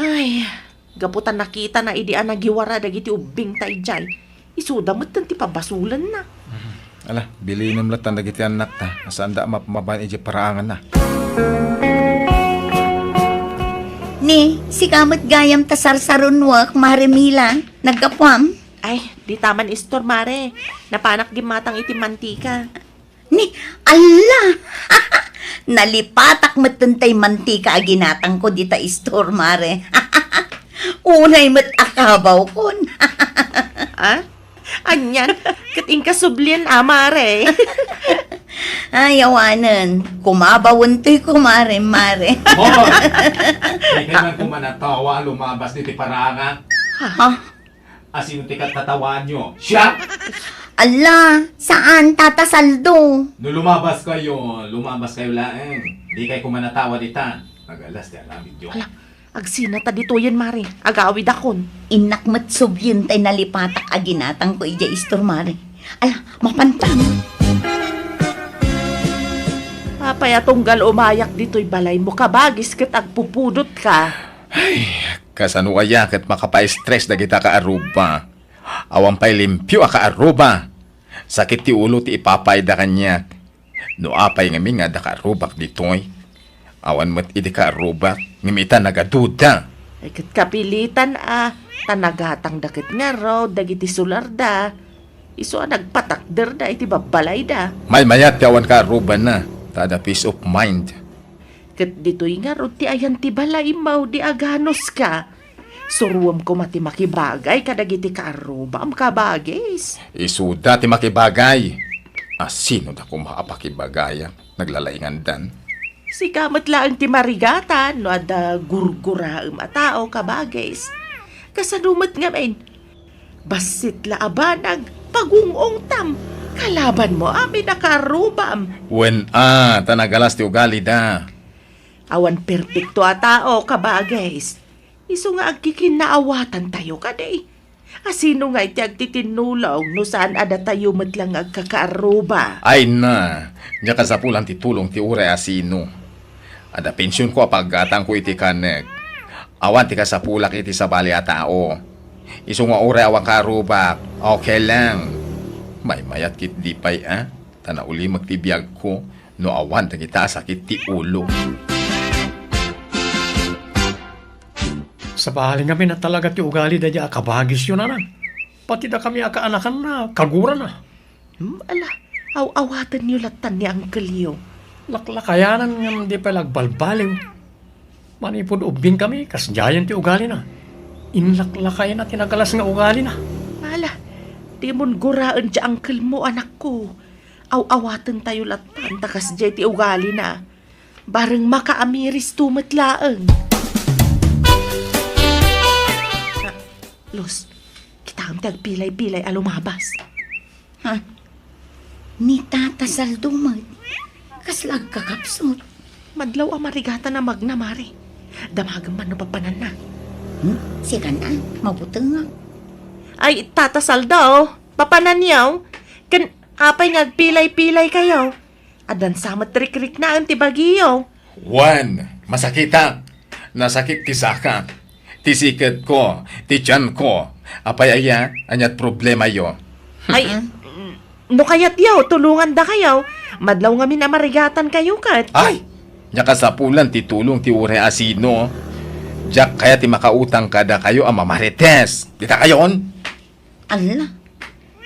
Ay, gapu ta nakitana idi a nagiwara dagiti ubbingta idiay, isuda metten ti pabasulenna. Mhm. Ala, bilinem latta dagiti annakta a saanda a mapmapan idiay paraanganna. Ni, sika met gayam ta sarsarunoek, Mare Mila, naggapuam? Ay, dita man istor, Mare. Napanak gimmatang iti mantika. Ni, alla! Nalipatak metten tay mantika a ginatangko dita istor, Mare. Unay met a kabawkon. Ah? Anian? Ket inka sublien, a, Mare? Ay, awanen. Kumabawen toy, kumare, Mare. Hoy! Dikay man koma natawa a lumabas ditoy paraangan. Ha? Asino ti katatawaanyo? Siak? Alla, saan, Tata Saldo? No lumabas kayo, lumabas kayo laeng. Dikay koma natawa dita. Nagalas ti aramidyo. Ala, agsina ta ditoyen, Mare. Agawidakon. Innak met sublien tay nalipatak a ginatangko idiay istor, Mare. Ala, mapantan. Apay a tunggal umayak ditoy balaymo, kabagis, ket agpupudotka? Ay, kasano aya ket makapa-stress dagita kaarruba? Awan pay limpio a kaarruba. Sakit ti ulo ti ipapayda kaniak. No apay ngamin nga adda kaarrubak ditoy? Awan met idi kaarrubak, ngem ita nagaduda. Ay, ket kapilitan a, ta nagatangda ket ngarud dagiti solarda. Isu a nagpatakderda iti babbalayda. Maymayat ti awan kaarrubanna, ta adda peace of mind. Ket ditoy ngarud ti ayan ti balaymo idi aganuska. Suroem koma ti makibagay kadagiti kaarrubam, kabagis. Isuda ti makibagay. Asinoda koma a pakibagayak? Naglalaingandan. Sika met laeng ti marigatan no adda gurguraem a tao, kabagis. Kasano met ngamin? Bassit la a banag, pagung-ungtam, kalabanmo amin a kaarrubam. Wen a, ta nagalas ti ugalida. Awan perpekto a tao, kabagis. Isu nga agkikinnaawatan tayo kadi. Asino nga iti agtitinnulong no saan a datayo met lang nga agkakaarruba? Ay na, nia kasapulan ti tulong ti uray asino. Adda pensionko a paggatangko iti kanek. Awan ti kasapulak iti sabali a tao. Isu nga uray awan kaarrubak, okay lang. Maymayat ketdi pay a, ta naulimek ti biagko no awan dagita a sakit ti ulo. Sabali ngamin a talaga ti ugali daydiay a kabagisyo, nanang. Pati dakami a kaanakanna, kagurana. Hmm, ala, aw-awatenyo lattan ni angkelyo. Laklakayanan ngem di pay la agbalbaliw. Manipud ubbingkami, kasdiayen ti ugalina. Inlaklakayna ti nagalas nga ugalina. Ala, dimon guraen ti angkelmo, anakko. Aw-awatentayo lattan ta kasdiay ti ugalina. Bareng makaamiristo met laeng. Ah, Luz, kitaem ti agpilay-pilay a lumabas. Ha? Ni Tata Saldo met. Kasla agkakapsut. Madlaw a marigatan a magna, Mare. Damagem man no papananna. Hmm? Sika na, mabutengak. Ay, Tata Saldo, papananyo? Ken apay nga agpilay-pilay kayo? Addan sa met rikriknaen ti bagiyo. Wen, masakitak. Nasakit ti sakak, ti siketko, ti tianko. Apay aya, aniat problemayo? Ay, Mm. no kayatyo, tulongandakayo. Madlaw ngamin a marigatan kayo ket. Ay! Nia kasapulan ti tulong ti uray asino. Diak kayat ti makautang kadakayo a mamarites. Dita kayon? Ala,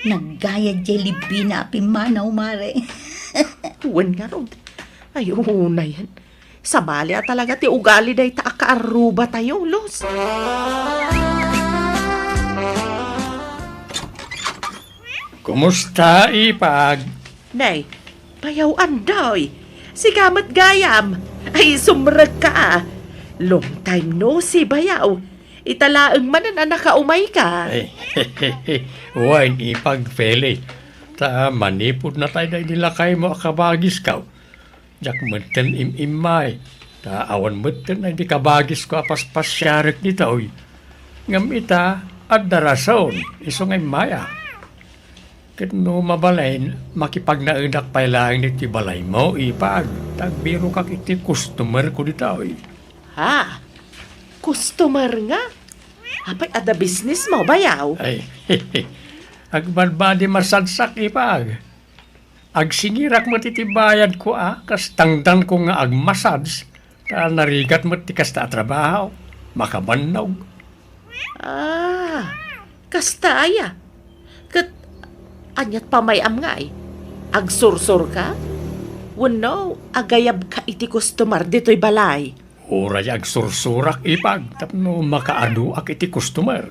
naggayad diay libbina a pimmanaw, Mare. Wen ngarud. Ay, unayen. Sabali a talaga ti ugali dayta a kaarrubatayo, Luz. Kumusta, Ipag? Nay, bayaw Andoy. Sika met gayam. Ay, sumrekka a. Long time no see, bayaw. Ita laeng manen a nakaumayka. Ay, wen, Ipag Feli. Ta manipud natay daydi lakaymo a kabagiskaw. Diak metten im-immay, ta awan metten daydi kabagisko a paspasiarek ditoy. Ngem ita, adda rason, isu nga immayak. Ket no mabalin, makipagnaedak pay laeng ditoy balaymo, Ipag, ta agbirokak iti customerko ditoy. Ha? Customer nga? Apay, adda businessmo, bayaw? Ay, agbadbadi masadsak, Ipag. Agsingirak met iti bayadko a kas tangdanko nga agmassage, ta narigat met ti kasta a trabaho, makabannog. Ah, kasta aya? Ket aniat pamay-am ngay? Agsursurka? Wenno agayabka iti customer ditoy balay? Uray agsursurak, Ipag, tapno makaaduak iti customer.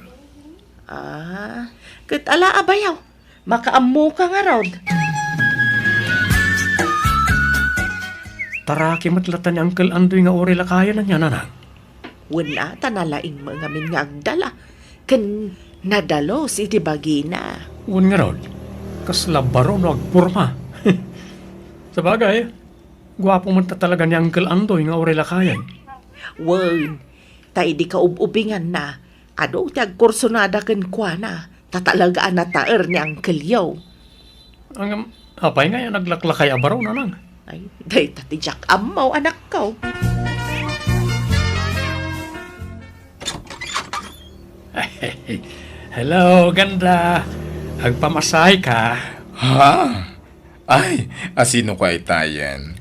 Ah, ket ala a bayaw, makaammoka ngarud. Taraki met latta ni Uncle Andoy nga uray lakayen ania, nanang? Wen a, ta nalaing met ngamin nga agdala, ken nadalus iti bagina. Wen ngarud, kasla baro no agporma. Sabagay, guapo met talaga ni Uncle Andoy nga uray lakayen. Wen, ta idi kaub-ubinganna, adu ti agkursunada kenkuana, ta talaga a nataer ni Uncle Yo. Ngem, apay ngay a naglaklakay a baro, nanang? Ay, dayta ti diak ammo, anakko. Hello, ganda. Agpamasahe ka? Ha? Ay, asino ka itayen?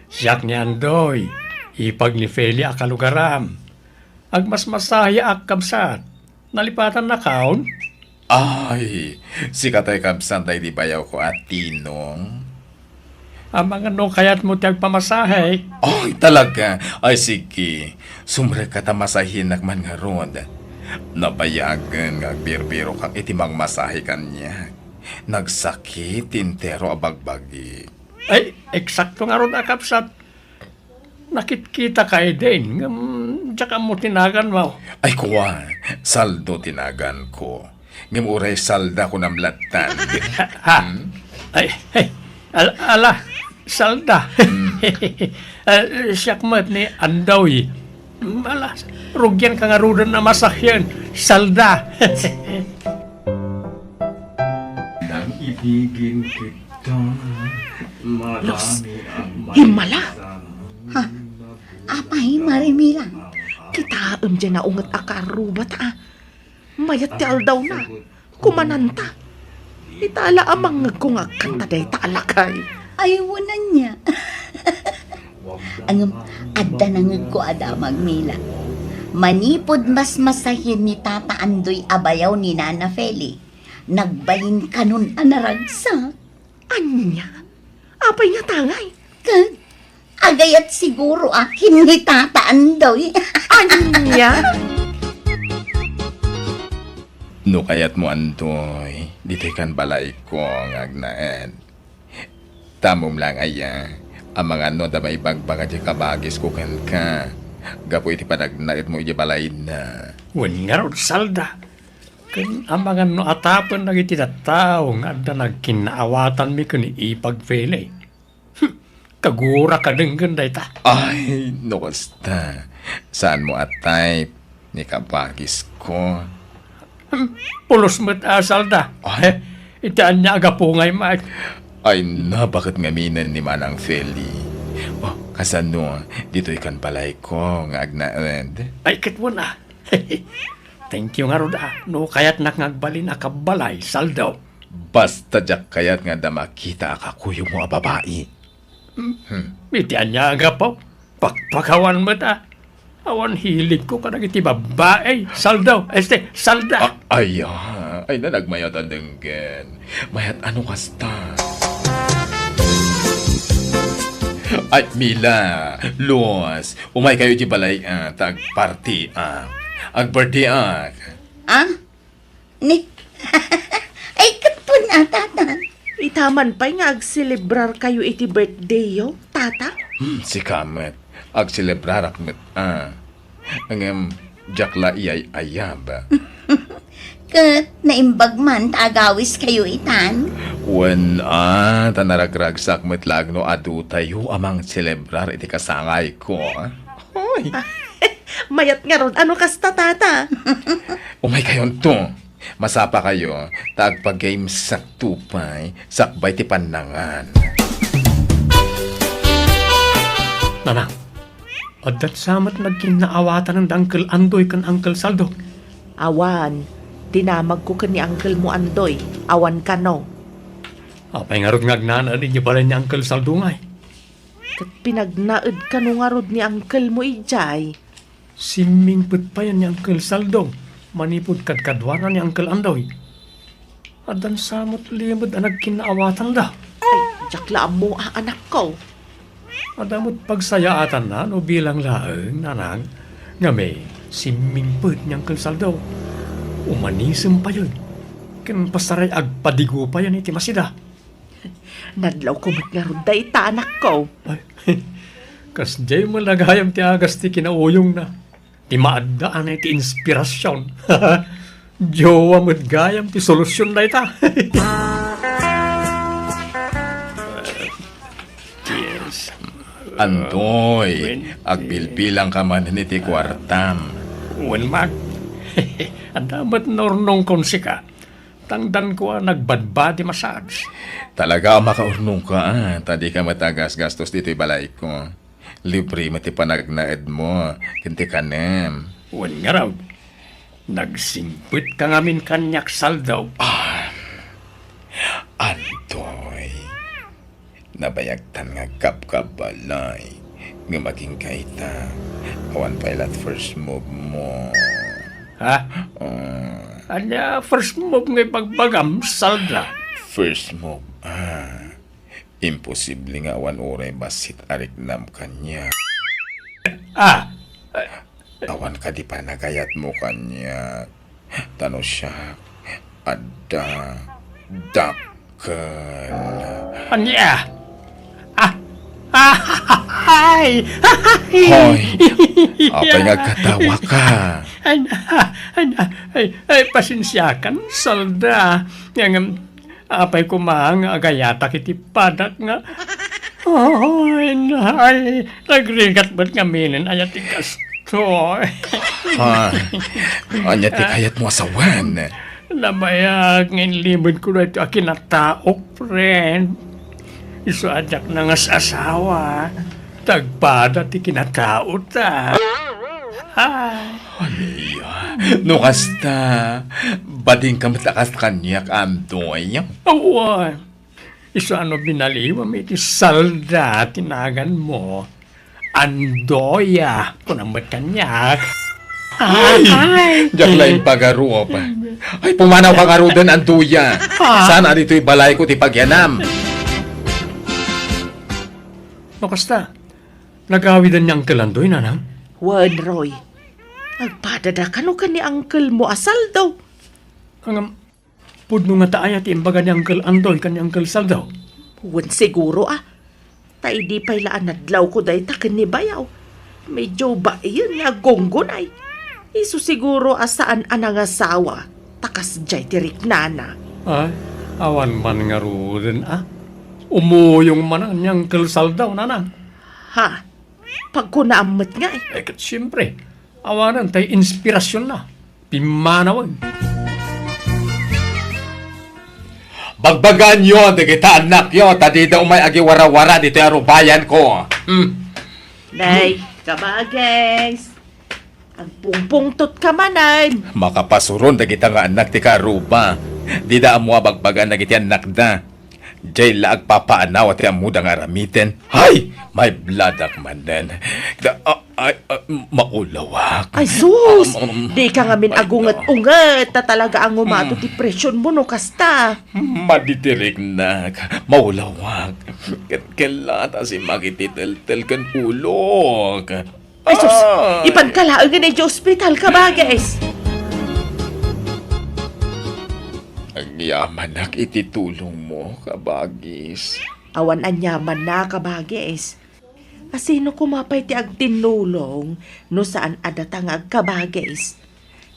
Siak ni Andoy, ipag ni Feli a kalugaram. Agmasmasaheak, kabsat. Nalipatannakon? Ay, sika tay kabsat daydi bayawko a Tinong. Amangan no kayatmo ti agpamasahe. Ay, talaga? Ay, sige. Sumrekka ta masahenak man ngarud. Nabayagen nga agbirbirokak iti mangmasahe kaniak. Nagsakit ti entero a bagbagi. Ay, eksakto ngarud a kabsat. Nakitkitaka idin, ngem diak ammo ti naganmo. Ay, kuan, Saldo ti naganko. Ngem uray Salda kunam lattan. Ha? Hmm? Ay, ay, al-, ala, Salda. Hmm. Ah, siak met ni Andoy. Ala, rugianka ngaruden a masahean, Salda. Nang ibigin kita, Los, marami ang himmala. Ha? Apay, Mare Mila? Kitaem diay naunget a karruba ta, a. Mayat ti aldawna. Kumananta. Ita la a mangngegko nga agkanta dayta a lakay. Ay, wen ania. Ngem, adda nangngegko a damag, Mila. Manipud masmasahen ni Tata Andoy a bayaw ni Nana Feli, nagbalin kanon a naragsak. Ania? Apay nga tangay? Ket, agayat siguro a ken ni Tata Andoy. Ania? No kayatmo, Andoy, ditoy kan balayko nga agnaed. Tamom lang aya, amangan no adda maibagbaga ti kabagisko kenka, gapu iti panagnaedmo iti balayna. Wen ngarud, Salda. Ken amangan no atapen dagiti tattao nga adda nagkinnaawatanmi ken ni Ipag Feli. Hmm, kagura ka denggen dayta. Ay, no kasta, saanmo a type ni kabagisko? Hmm, pulos met a, Salda. Ay. Iti ania a gapu ngay, Mike? Ay, nabaket ngaminen ni Manang Feli. Oh, kasano, ditoy kan balayko nga agnaed? Ay, ket wen a. Thank you ngarud a, no kayatnak nga agbalin a kabbalay, Saldo. Basta diak kayat nga adda makita a kakuyogmo a babai. Hmm. Hmm. Iti ania a gapu? Pakpakawan met a. Awan hiligko kadagiti babbai, Saldo, este, Salda. Ah, ay, ah, ay, na nagmayat a denggen. Mayat a no kasta. Ay, Mila, Luz, umay kayo iti balay, ah, ta agparty, ah. Ag-birthday, ah. Ah? Ni, ay, ket wen a, Tata. Ita man pay nga agselebrar kayo iti birthday yo, Tata? Hmm, sika met. Agselebrarak met, ah. Ngem, diak la iyay-ayab. Ket naimbag man ta agawis kayo itan? Wen, ah, ta naragragsak met laeng no adu tayo a mangselebrar iti kasangayko, ah. Hoy! Mayat ngarud a no kasta, Tata. Umay kayonto. Masapa kayo, ta agpa-games sakto pay, sakbay ti pannangan. Nanang, adda sa met nagkinnaawatanen da Uncle Andoy ken Uncle Saldo? Awan. Dinamagko ken ni Uncle mo Andoy. Awan kano. Apay ngarud nga agnanaed idiay balay ni Uncle Saldo ngay? Ket pinagnaed kano ngarud ni Uncle mo idiay? Simmingpet payen ni Uncle Saldo manipud kadkaduana ni Uncle Andoy. Addan sa met limed a nagkinnaawatanda. Ay, diak la ammo a, anakko. Adda met pagsayaatanna no bilang laeng, nanang, ngem simmingpet ni Uncle Saldo. Umanisem payen, ken pasaray agpadigo payen iti masida. Nadlawko met ngarud dayta, anakko. Ay, kasdiay met gayam ti agas ti kinauyongna. Ti maaddaan iti inspirasyon. Jowa met gayam ti solusyon dayta. Yes. Antoy, agbilbilangka manen iti kuartam. Wen, Mak. Adda met naurnongkon sika. Tangdanko a nagbadbadi massage. Talaga a makaurnongka, ah, ta dika met agasgastos ditoy balayko. Libre met ti panagnaedmo ken ti kanem. Wen ngarud, nagsingpetka ngamin kaniak, Saldo. Ah, Antoy. Nabayagtan nga agkabkabbalay. Ngem agingga ita, awan pay la't first move mo. Ha? Ah. Ania first move nga ibagbagam, Salda? First move, ah. Imposible nga awan uray bassit a riknam kaniak. Ah! Awan kadi panagayatmo kaniak. Ta no siak, adda dakkel. Ania? Ah! Ah! Ay! Hoy! Apay nga agkatawaka? Ay, ay, ay, ay, ay, pasensiakan, Salda. Ngem, apay koma nga agayatak iti padak nga, ay, ay, nagrigat met ngaminen aya ti kastoy. Ha? Ania ti kayatmo a sawen? Nabayag nga inlimedko daytoy a kinataok, friend. Isu a diak nangas-asawa, ta agpada ti kinataota. Ay. Ay, no kasta, badingka met a kas kaniak, Andoy. Awan. Isu a no binaliwam iti salda ti naganmo. Andoya, kunam met kaniak. Ay, ay. Diak la impagarup. Ay, pumanaw ka ngaruden, Andoya. Ah. Saan a ditoy balayko ti pagyanam? No kasta, nagawiden ni Uncle Andoy, nanang? Wen, Roy. Agpadada kano ken ni uncle mo a Saldo? Ngem, pudno ngata aya ti imbaga ni Uncle Andoy ken ni Uncle Saldo? Wen siguro a. Ta idi pay la a nadlawko dayta ken ni Bayaw, medyo baien nga aggunggunay. Isu siguro a saan a nangasawa, ta kasdiay ti riknana. Ay, awan man ngaruden a. Umuyong manen ni Uncle Saldo, nanang. Ha? Pagkunaam met ngay. Eh, ket siempre, awanen tay inspirasionna. Pimmanawen. Bagbaganyo dagita annakyo, ta dida umay agiwarawara ditoy arubayanko. Hmm. Nay, kabages. Agpungpungtotka manen. Makapasuron dagita nga annak ti kaaruba. Dida ammo a bagbagan dagiti annakda. Diay la agpapaanaw ti ammoda nga aramiden. Hay! Maibladak manen. Da, a, ay, a, maulawak. Ay, sus! Um, um, Di ka ngamin ay, agunget-unget, ta talaga a ngumato mm, ti presyonmo no kasta. Madi ti riknak. Maulawak. Ket kella ta simmakit ti teltel ken ulok. Ay, sus! Ah. Ipanka laengen idiay ospital, kabages! Agyamanak iti tulongmo, kabagis. Awan aniamanna, kabagis. A sino koma pay ti agtinnulong no saan a data nga agkabagis?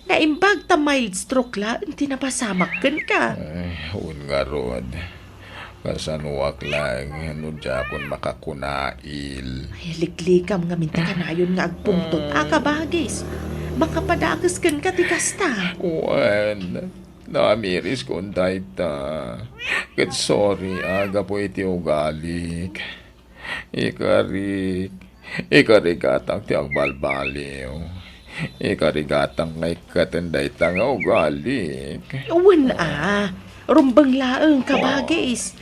Naimbag ta mild stroke laeng ti napasamak kenka. Ay, wen ngarud. Kasanoak laeng no diakon makakunail? Ay, liklikam ngamin ti kanayon nga agpungtot a kabagis. Makapadakes kenka ti kasta. Wen, naamiriskon dayta. Ket sorry a gapu iti ugalik. Ikarik, ikarigatak ti agbalbaliw. Ikarigatak nga ikkaten dayta nga ugalik. Wen a, rumbeng laeng, kabagis.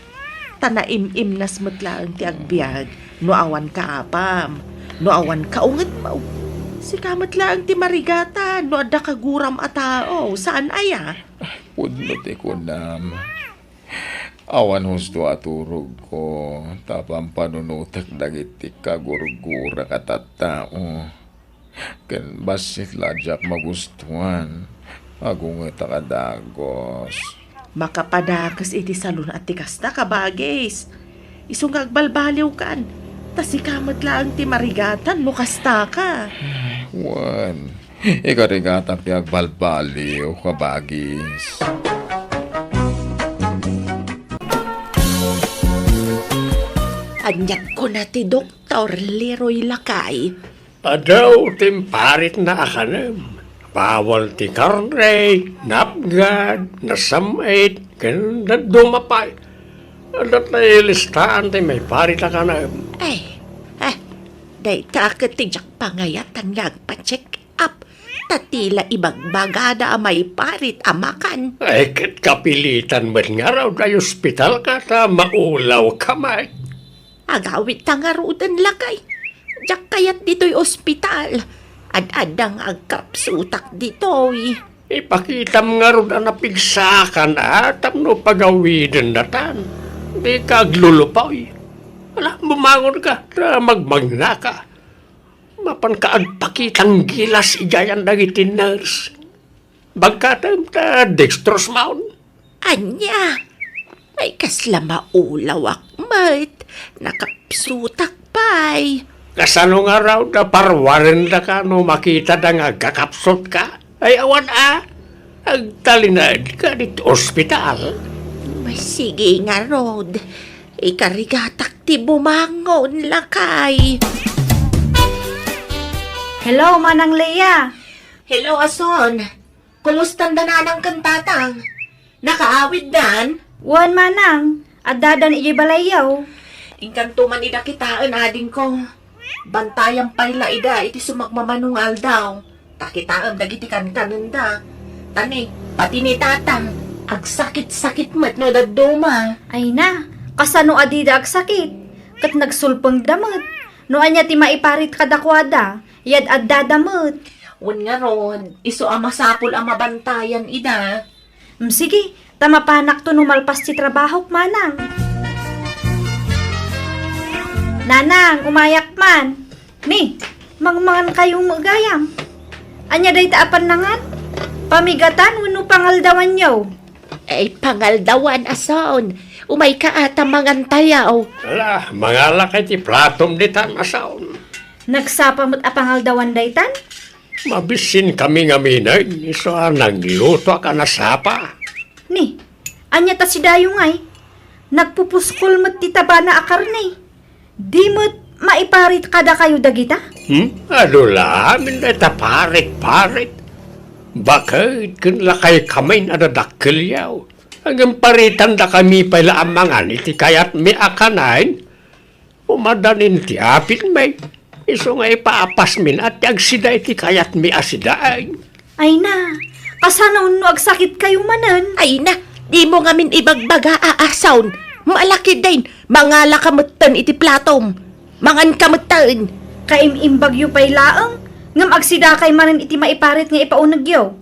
Ta naim-imnas met laeng ti agbiag no awan kaapam, no awan kaungetmo. Sika met laeng ti marigatan no adda kaguram a tao, saan aya? Pudno ti kunam. Awan husto a turogko, ta pampanunotek dagiti kagurgurak a tattao. Ken bassit la diak magustuan, agungetak a dagus. Makapadakes iti salun a ti kasta, kabagis. Isu nga agbalbaliwkan, ta sika met laeng ti marigatan no kastaka. Wen, ikarigatak ti agbalbaliw, kabagis. Anian kuna ti doktor, Leroy, lakay? Adu ti imparitna a kanem. Bawal ti karne, napgad, nasam-it, ken dadduma pay. Adda ti listaan ti maiparit a kanem. Ay, eh, dayta ket ti diak pangayatan nga agpa-check up, ta ti la ibagbagada a maiparit a makan. Ay, ket kapilitan met ngarud a ospitalka ta maulawka met. Agawidta ngaruden, lakay. Diak kayat ditoy ospital. Ad-adda nga agkapsutak ditoy. Ipakitam ngarud a napigsaakan a tapno pagawidendatan. Dika aglulupoy. Ala, bumangonka, ta magmagnaka. Mapanka agpakitang gilas idiayan dagiti nurse. Bagkatem ta dextrose maon. Ania? Ay, kasla maulawak met. Nakapsutak pay. Kasano ngarud a parwarendaka no makitada nga agkakapsutka? Ay, awan a. Agtalinaedka ditoy ospital. Masigi ngarud. Ikarigatak ti bumangon, lakay. Hello, Manang Lea. Hello, Ason. Kumustanda nanang ken tatang? Nakaawiddan? Wen, manang. Addadan idiay balayyo. Inkanto man ida kitaen, adingko. Bantayam pay la ida iti sumagmamano nga aldaw. Ta kitaem dagiti kankanenda. Ta ni, pati ni Tatang, agsakit-sakit met no dadduma. Ay na, kasano a dida agsakit? Ket nagsulpengda met. No ania ti maiparit kadakuada, yad-addada met. Wen ngarud, isu a masapul a mabantayan ida. Mm, sige, ta mapanakto no malpas ti trabahok, manang. Nanang, umayak man. Ni, mangmangan kayo nga gayam. Ania dayta a pannangan? Pamigatan wenno pangaldawanyo? Ay, pangaldawan a son. Umayka a ta mangantayo. Ala, mangalaka iti platom ditan a son. Nagsapa met a pangaldawan daytan? Mabisin kami ngamin, isu a naglutoak a nasapa. Ni, ania ta sidayo ngay? Nagpupuskol met ti tabana a karne. Di met maiparit kadakayo dagita? Hmm? Adu la amin dayta parit-parit. Baket ken lakay kamin a dadakkelyo. Ngem paritandakami pay la a mangan iti kayatmi a kanen. Umadanin ti apitmi. Isu nga ipaapasmin a ti agsida iti kayatmi a sidaen. Ay na, kasano no agsakitkayo manen? Ay na, dimo ngamin ibagbaga a asaon. Malakiden, mangalaka metten iti platom. Manganka metten. Kaim-imbagyo pay laeng, ngem agsidakay manen iti maiparit nga ipaunegyo.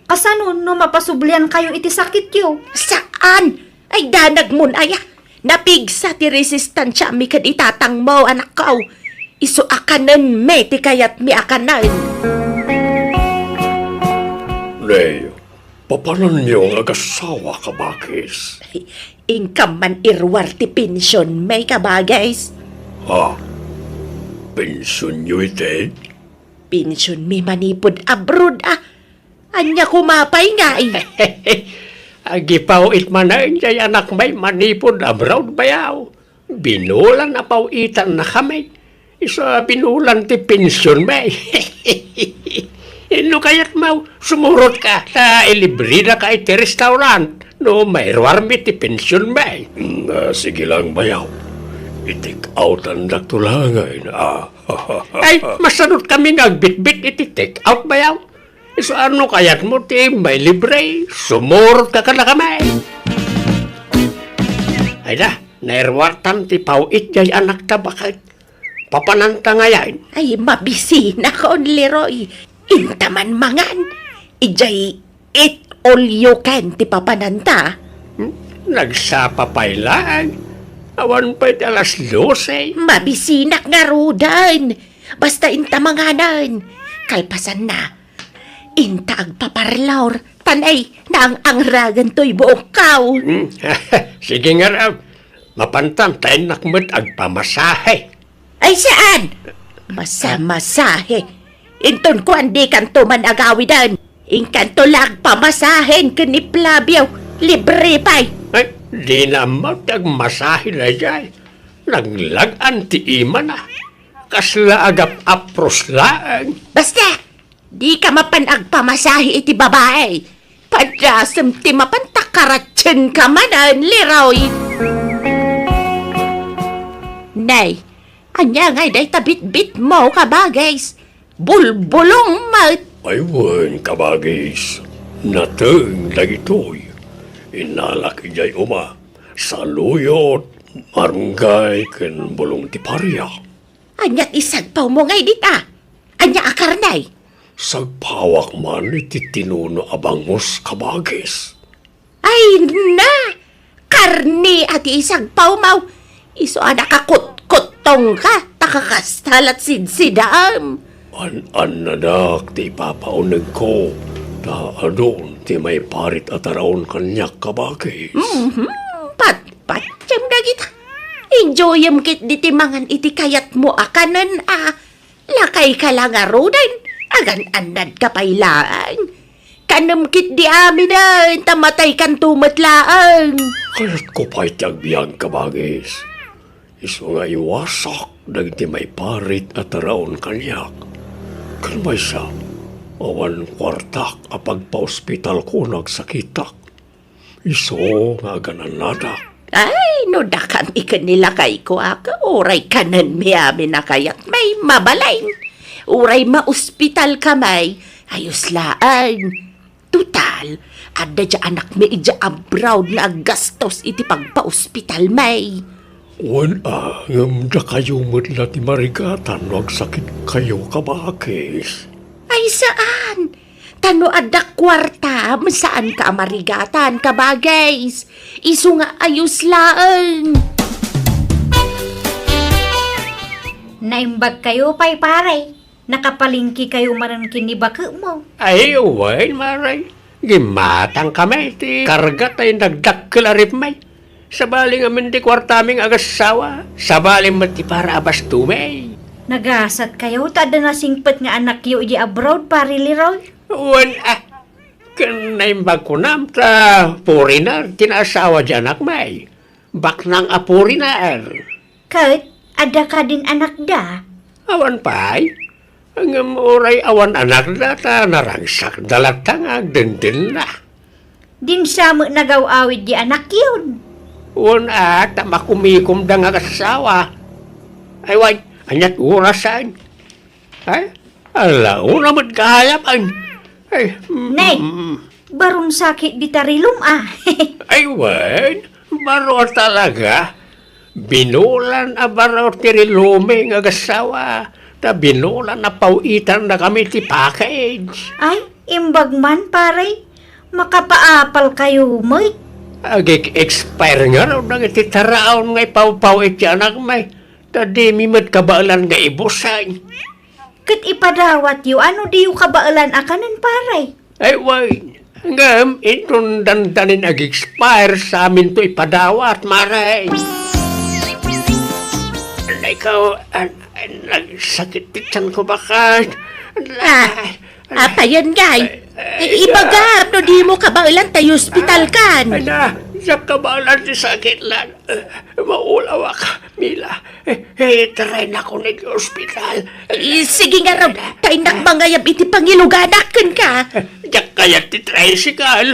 Kasano no mapasubliankayo iti sakityo? Saan! Ay, danagmon aya! Napigsa ti resistansiami ken itatangmo, anakko. Isu a kanenmi ti kayatmi a kanen. Nay, papananyo nga agasawa, kabagis? Inkam man iruar ti pensionmi, kabagis. Ha? Pensionyo iti? Pensionmi manipud abroad, a. Ania koma pay ngay? Agipaw-it manen jay anakmi manipud abroad, bayaw. Binulan a paw-itannakami. Isu a binulan ti pensionmi. No kayatmo, sumurotka ta ilibredaka iti restaurant no mairuarmi ti pensionmi. Mm, ah, sige lang, bayaw. I-take outandakto laengen, ah. Ay, masanotkami nga agbitbit iti take out, bayaw. Isu a no kayatmo ti mailibre, sumurotka kadakami. Ay da, nairuartan ti paw-it jay anakta, baket. Papananta ngayen. Ay, mabisinakon, Leroy. Inta man mangan. Ijay eat all you can ti papananta. Hmm? Nagsapa pay laeng. Awan pay ti alas dose. Mabisinak ngaruden. Basta inta manganen. Kalpasanna, inta agpaparlor. Tan ay, naang-angragan toy buokko. Hmm. Sige ngarud. Mapantan ta innak met agpamasahe. Ay, saan? Masamasahe. Inton kuan, dikanto man agawiden. Inkanto la agpamasahen ken ni Flavio. Libre pay. Ay, dina met agmasahe daydiay. Naglag-an ti imana. Kasla agap-apros laeng. Basta, dika mapan agpamasahe iti babae. Padasem ti mapan ta karatsienka manen, Leroy. Nay, ania ngay dayta bitbitmo, kabagis? Bulbulong met. Ay wen, kabagis. Nateng dagitoy. Innalak idiay uma. Saluyot, marunggay, ken bulong ti paria. Ania ti sagpawmo ngay dita? Ania a karne? Sagpawak man iti tinuno a bangus, kabagis. Ay na! Karne a ti isagpawmo! Isu a nakakutkuttongka, ta kakasta la ti sidsidaam. An-annadak ti ipapaunegko, ta adun ti maiparit a taraon kaniak, kabagis. Mhm. Patpatiem dagita. Enjoyem ketdi ti mangan iti kayatmo a kanen a. Lakayka la ngaruden, agan-annadka pay laeng. Kanem ketdi aminen, ta mataykanto met laeng. Kayatko pay ti agbiag, kabagis. Isu nga iwasak dagiti maiparit a taraon kaniak. Ken maysa, awan kuartak a pagpaospitalko no agsakitak. Isu nga agan-annadak. Ay, no dakami ken ni lakayko a, uray kanenmi amin a kayat, may mabalin. Uray maospitalkami, ayos laeng. Total, adda diay anakmi idiay abroad nga aggastos iti pagpaospitalmi. Wen a, ngem dakayo met la ti marigatan no agsakitkayo, kabakis. Ay, saan? Ta no adda kuartam, saanka a marigatan, kabakis. Isu nga ayos laeng. Naimbagkayo pay, pare. Nakapalengkekayo manen ken ni baketmo. Ay, wen, mare. Gimmatangkami ti karga ti nagdakkel a rifmi. Sabali ngamin ti kuartami nga agassawa. Sabali met ti para a bastomi. Nagasatkayo ta adda nasingpet nga anakyo idiay abroad, Pare Leroy? Wen a, ken naimbag kunam ta foreigner ti naasawa diay anakmi. Baknang a foreigner. Ket adda kadin anakda? Awan pay. Ngem uray awan anakda ta narangsakda latta nga agdendenna. Dinsa met nagaw-awid diay anakyon? Wen a, ta makumikomda nga agassawa. Ay, wen, ania't orasen? Ay, ala, una met gayam. Ay, mm, Nay, mm. Baron sakit dita rilum a. Ay, wen, baro talaga. Binulan a baro ti rilumi nga agassawa, ta binulan a paw-itannakami ti package. Ay, imbag man, pare. Makapaapalkayo met. Agik-expire ngarud dagiti taraon nga ipawpaw-it ti anakmi, ta dimi met kabaelan nga ibusen. Ket ipadawatyo a no diyo kabaelan a kanen, pare? Ay, wen. Ngem inton dandanin ag-expire, saminto ipadawat, mare. Ay, ikaw, an-, an-, nagsakit ti tiyanko, baket. Ah, ay, apayen, ngay? Ay, ay, I-, ibagam no dimo kabaelan ta ospitalkan. Ay, na, diak kabaelan ti sakit lan. Eh, maulawak, Mila. Eh, eh, itaraynak iti ospital. Eh, sige ngarud, ta innak mangayab iti pangiluganak kenka. Diak kayat ti tricycle.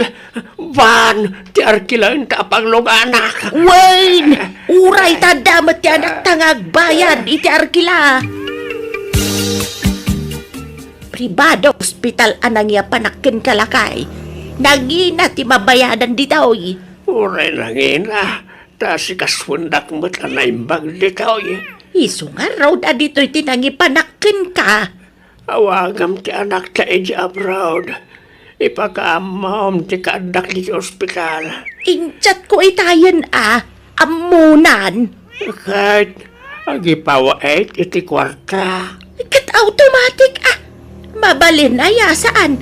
Van ti arkilaenta a pangluganak. Wen, uray ta adda met ti anakta nga agbayad iti arkila. Pribado ospital a nangiapanak kenka, lakay. Nangina ti mabayadan ditoy. Uray nangina. Ta sikasuendak met a naimbag ditoy. Isu ngarud a ditoy ti nangipanak kenka. Awagam ti anakta idiay abroad. Ipakaammom ti kaaddak iti ospital. Injatko itayen a, ammonan. Ket agipaw-it iti kuarta. Ket automatic a. Mabalin aya saan?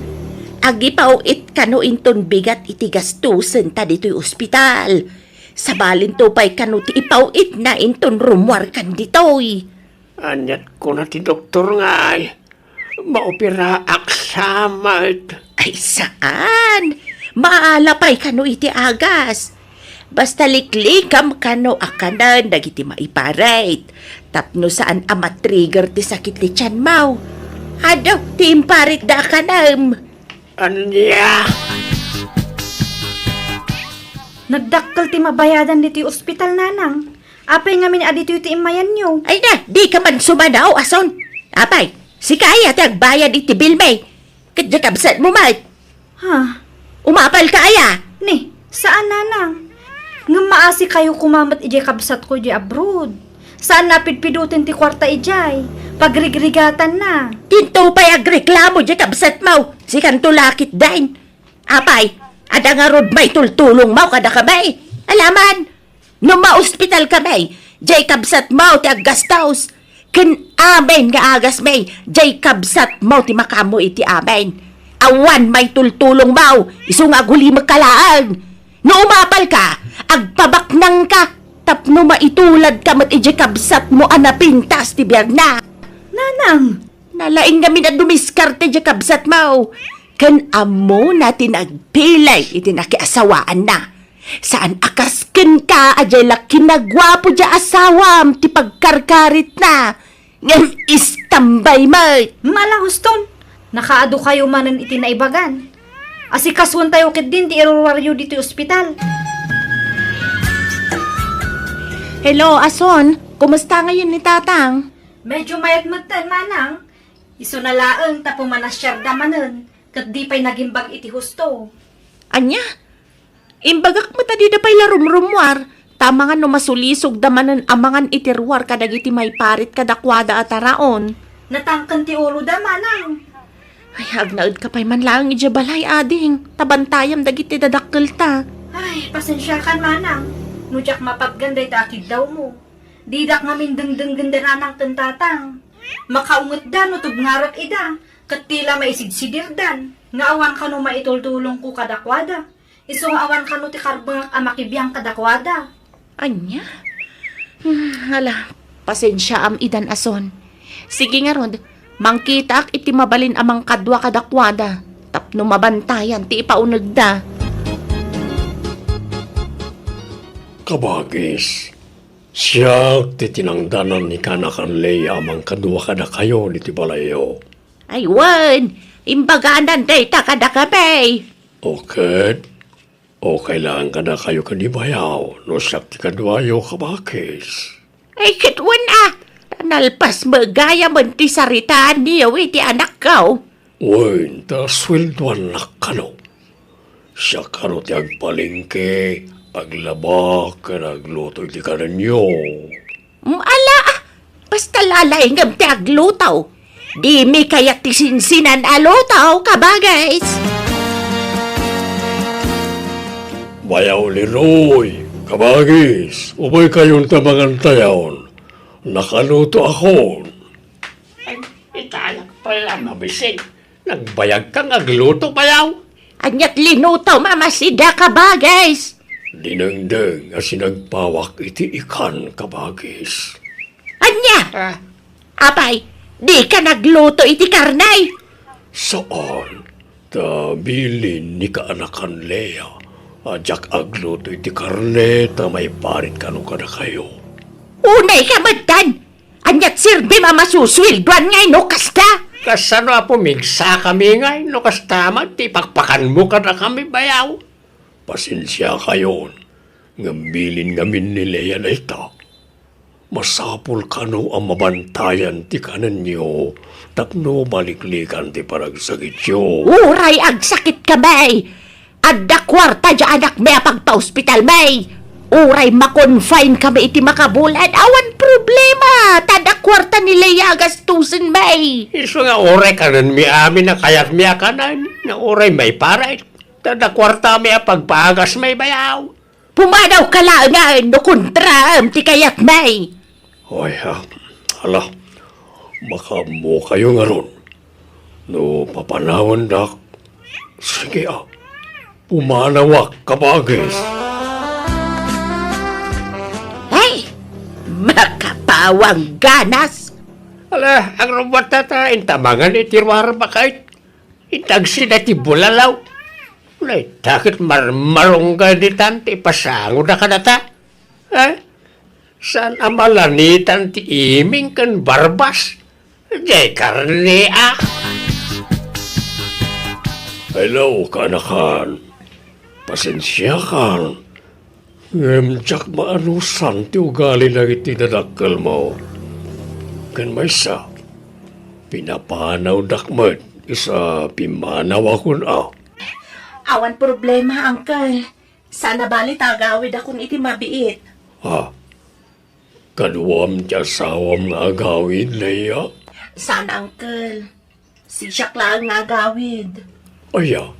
Agipaw-it kano inton bigat iti gastusen ta ditoy ospital. Sabalinto pay kano ti ipaw-itna inton rummuarkan ditoy. Aniat kuna ti doktor ngay, maoperaak sa met. Ay, saan? Maala pay kano iti agas. Basta liklikam kano a kanen dagiti maiparit. Tapno saan a matrigger ti sakit ti tianmo. Adu, ti imparitda a kanem. Ania? Nagdakkel ti mabayadan ditoy ospital, Nanang. Apay ngamin a ditoy ti immayanyo? Ay na, dika man sumanaw, ason. Apay, sika aya ti agbayad iti bilmi. Ket diay kabsatmo met. Ha? Umapalka aya? Ni, saan, Nanang. Ngem maasikayo koma met idiay kabsatko idiay abroad. Saan a pidpiduten ti kuarta idiay. Pagrigrigatanna. Dinto pay agreklamo diay kabsatmo. Sikanto la ketdin. Apay, adda ngarud maitultulongmo kadakami? Alaman, no maospitalkami, diay kabsatmo ti aggastos. Ken amin nga agasmi, diay kabsatmo ti makaammo iti amin. Awan maitultulongmo, isu nga agulimekka laeng. No umapalka, agpabaknangka tapno maituladka met idiay kabsatmo a napintas ti biagna. Nanang! Nalaing ngamin a dumiskarte diay kabsatmo, ken ammona ti nagpilay iti nakiasawaanna. Saan a kas kenka a diay la kinaguapo diay asawam ti pagkarkaritna, ngem istambay met. Mala Huston, nakaadukayo manen iti naibagan. Asikasuentayo ketdin ti iruruaryo ditoy ospital. Hello, Ason. Kumusta ngayon ni Tatang? Medyo mayat metten, Manang. Isuna laeng ta pumanasiarda manen, ket di pay nagimbag iti husto. Ania? Imbagak met a dida pay la rumrumuar, ta amangan no masulisogda manen amangan iti ruar kadagiti maiparit kadakuada a taraon. Natangken ti uloda, Manang. Ay, agnaedka pay man laeng idiay balay, ading, ta bantayam dagiti dadakkelta. Ay, pasensiakan, Manang. No diak mapatgan dayta a kiddawmo, didak ngamin dengdenggen da Nanang ken Tatang. Makaungetda no tubngarek ida, ket ti la maisidsidirdan, nga awan kano maitultulongko kadakuada. Isu nga awan kano ti karbengak a makibiang kadakuada. Ania? Hmm, ala, pasensiaam idan, Ason. Sige ngarud, mangkitaak iti mabalin a mangkadua kadakuada, tapno mabantayan ti ipaunegda. Kabagis, siak ti tinangdanan ni kaanakan Lea a mangkadua kadakayo ditoy balayyo. Ay wen, imbaganan dayta kadakami. O ket, okay laeng kadakayo ken ni bayaw no siak ti kaduayo, kabagis. Ay ket wen a, ta nalpas met gayamen ti saritaanyo iti anakko. Wen, ta sueldoannak kano. Siak kano ti agpalengke, aglaba, ken agluto iti kanenyo. Mm, ala, ah, basta lalaingem ti agluto. Dimi kayat ti sinsinan a luto, kabagis. Bayaw Leroy, kabagis, ubay kayon ta mangantayon. Nakaluto akon. Ay, itayak pala, mabisin. Nagbayag kang agluto, bayaw? Aniat linuto, mamasida, kabagis? Dinengdeng a sinagpawak iti ikan, kabagis. Ania? Ah. Apay, di ka nagluto iti karne? Saan, ta bilin ni kaanakan Lea a diak agluto iti karne ta maiparit kano kadakayo. Unay ka metten! Aniat serbim a masusueldoan ngay no kasta? Kasano a pumigsakami ngay no kasta met ti ipakpakanmo kadakami, bayaw? Pasensiakayon, ngem bilin ngamin ni Lea dayta. Masapul kano a mabantayan ti kanenyo tapno maliklikan ti panagsakityo. Uray agsakitkami, adda kuarta diay anakmi a pagpaospitalmi. Uray makonfinekami iti makabulan, awan problema, ta adda kuarta ni Lea a gastusenmi. Isu nga uray kanenmi amin a kayatmi a kanen, nga uray maiparit, ta adda kuartami a pagpaagasmi, bayaw. Pumanawka laengen no kontraem ti kayatmi. Ay, ah, ala, makaammokayo ngarud. No papanawandak, sige, ah, pumanawak, kabagis. Ay, makapawang ganas. Ala, agrumbuat tata, intamangan iti ruar bakay. Intagsida ti bulalaw. Naitakit marmarungga ditan ti ipasangoda kadata. Eh? Saan a malanitan ti iming ken barbas? Diay karne, ah. Hello, kaanakan. Pasensiakan. Ngem diak maanusan ti ugali dagiti dadakkelmo. Ken maysa, pinapanawdak met isu a pimmanawakon a. Awan problema, Uncle. Saan a bali ta agawidakon iti mabiit. Ah, kaduam ti asawam nga agawid, Leia? Saan, Uncle. Siak laeng nga agawid. Aya,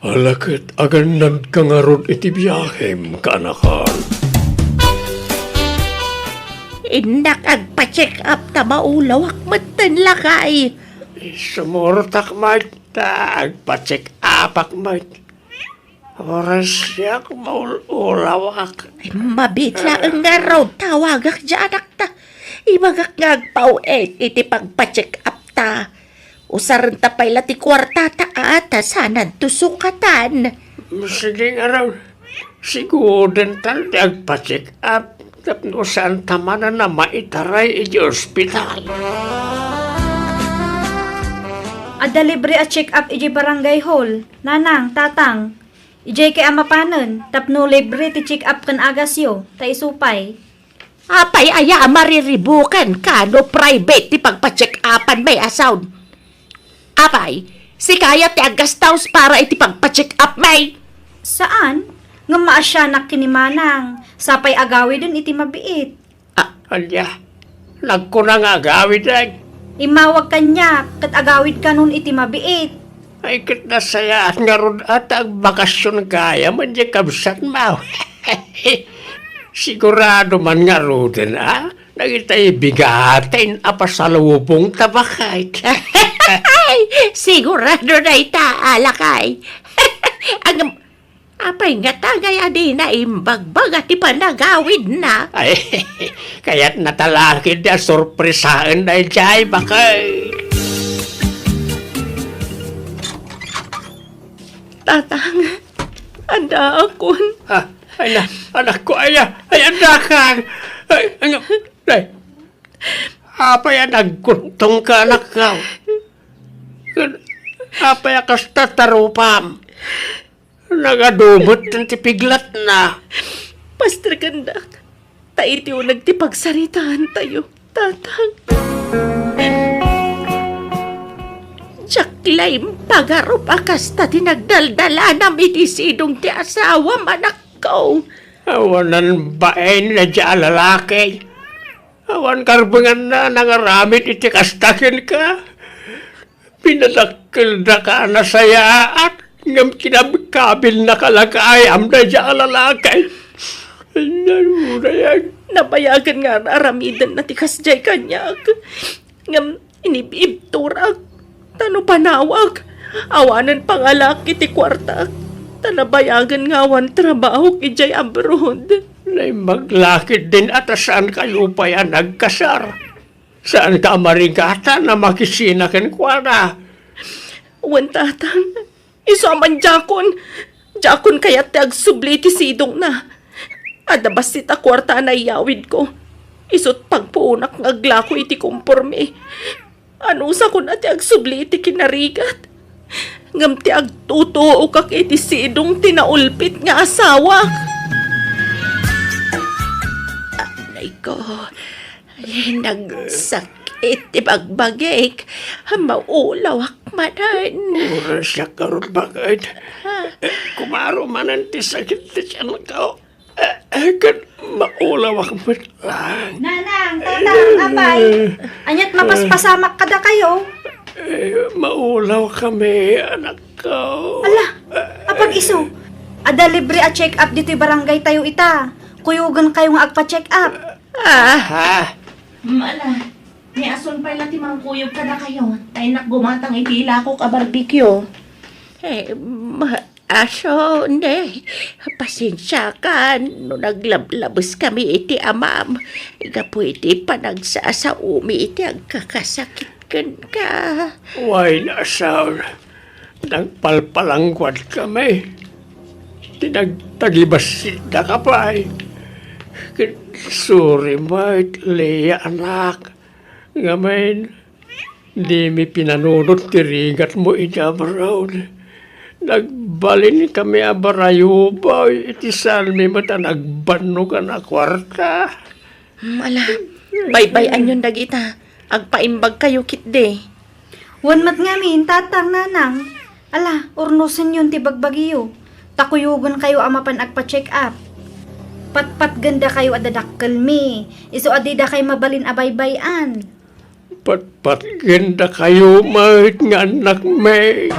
ala ket agannadka ngarud iti biahem, kaanakan. Innak agpa-check up ta maulawak metten, lakay. Sumurtak met ta agpa-check upak met. Uray siak maul-ulawak. Ay, mabiit laeng ngarud, tawagak diay anakta. Ibagak nga agpaw-et iti pagpa-check up ta. Usarenta pay la ti kuartata a ta saananto sukatan. Sige ngarud, sigudentan ti agpa-check up tapno saanta manen a maitaray iti ospital. Adda libre a check up iti barangay hall, nanang, tatang. Idiay kay a mapanen, tapno libre ti check-up ken agasyo, ta isu pay. Apay aya a mariribukan ka no private ti pagpa-check-upan may a sound? Apay, sika aya ti aggastaus para iti pagpa-check-up may? Saan? Ngem maasianak ken ni Manang, sapay agawiden iti mabiit. Ah, ania? Nagkuna nga agawiden? Immawag kaniak, ket agawid kanon iti mabiit. Ay, ket nasayaat ngarud a ta agbakasyon gayam iti kabsatmo. Sigurado man ngaruden, a? Dagitay bigaten a pasalubongta, baket. Sigurado dayta, a lakay. Ngem, apay ngata ngay a dina imbagbaga ti panagawidna? Ay, kayatna ta la ketdi a sorpresaen daydiay, baket. Tatang, addaakon. Ah, ay na, anakko, aya, ay, addakan. Ay, ano, ay. Apay a nagkuntongka, anakko? Apay a kasta ti rupam? Nagadu met ti piglatna. Pastrekendak, ta iti uneg ti pagsaritaantayo, Tatang. Diak la impagarup a kasta ti nagdaldalanam iti sidong ti asawam, anakko. Awanan bain daydiay a lalaki. Awan karbenganna a nangaramid iti kasta kenka. Pinadakkeldaka a nasayaat, ngem kinabkabilnaka la gayam daydiay a lalaki. Ay, nalurayag. Nabayagen nga ar-aramidenna ti kasdiay kaniak. Ngem inib-ibturak, ta no panawak, awanen pangalaak iti kuartak, ta nabayagen nga awan trabahok idiay abroad. Naimbag la ketdin a ta saankayo pay a nagkasar. Saanka a marigatan a makisina kenkuana. Wen, Tatang, isu a man diakon, diakon kayat ti agsubli iti sidongna. Adda bassit a kuarta a naiyawidko. Isut' pagpuonak nga aglako iti komporme. Anusakon a ti agsubli iti kinarigat, ngem ti agtutuokak iti sidong ti naulpit nga asawak. Anay ko, ay, nagsakit ti bagbagik. Maulawak manen. Oras na karon, baket. Ha? Kumaro manen ti sakit ti tiyan ko. Eh, eh, ket maulawak met lang. Nanang, Tatang, apay, ania't mapaspasamak kadakayo? Eh, maulawkami, anakko. Ala, apag isu, adda libre a check-up ditoy barangay tayo ita. Kuyogenkayo nga agpa-check-up. Ah. Ha? Mala, ni asun pay la ti mangkuyog kadakayo. Tay nak gumatang iti ilakok a barbecue. Eh, ma-, Aso, ne, pasensiakan no naglablabeskami iti amam gapu iti panagsasaomi iti agkakasakit kenka. Wen, asaw, nagpalpalangguadkami. Ti nagtagibassitdaka pay. Ket sorry met, Lea, anak. Ngamin, dimi pinanunot ti rigatmo iti abroad. Nagbalinkami a barayubaw iti saanmi met a nagbannogan a kuarta. Hmm, ala, baybay-anyon dagita. Agpaimbagkayo ketdi. Wen met ngamin, Tatang, Nanang. Ala, urnosenyon ti bagbagiyo. Ta kuyogenkayo a mapan agpa-check-up. Patpatgendakayo a dadakkelmi. Isu a didakay mabalin a baybay-an. Patpatgendakayo met nga annakmi.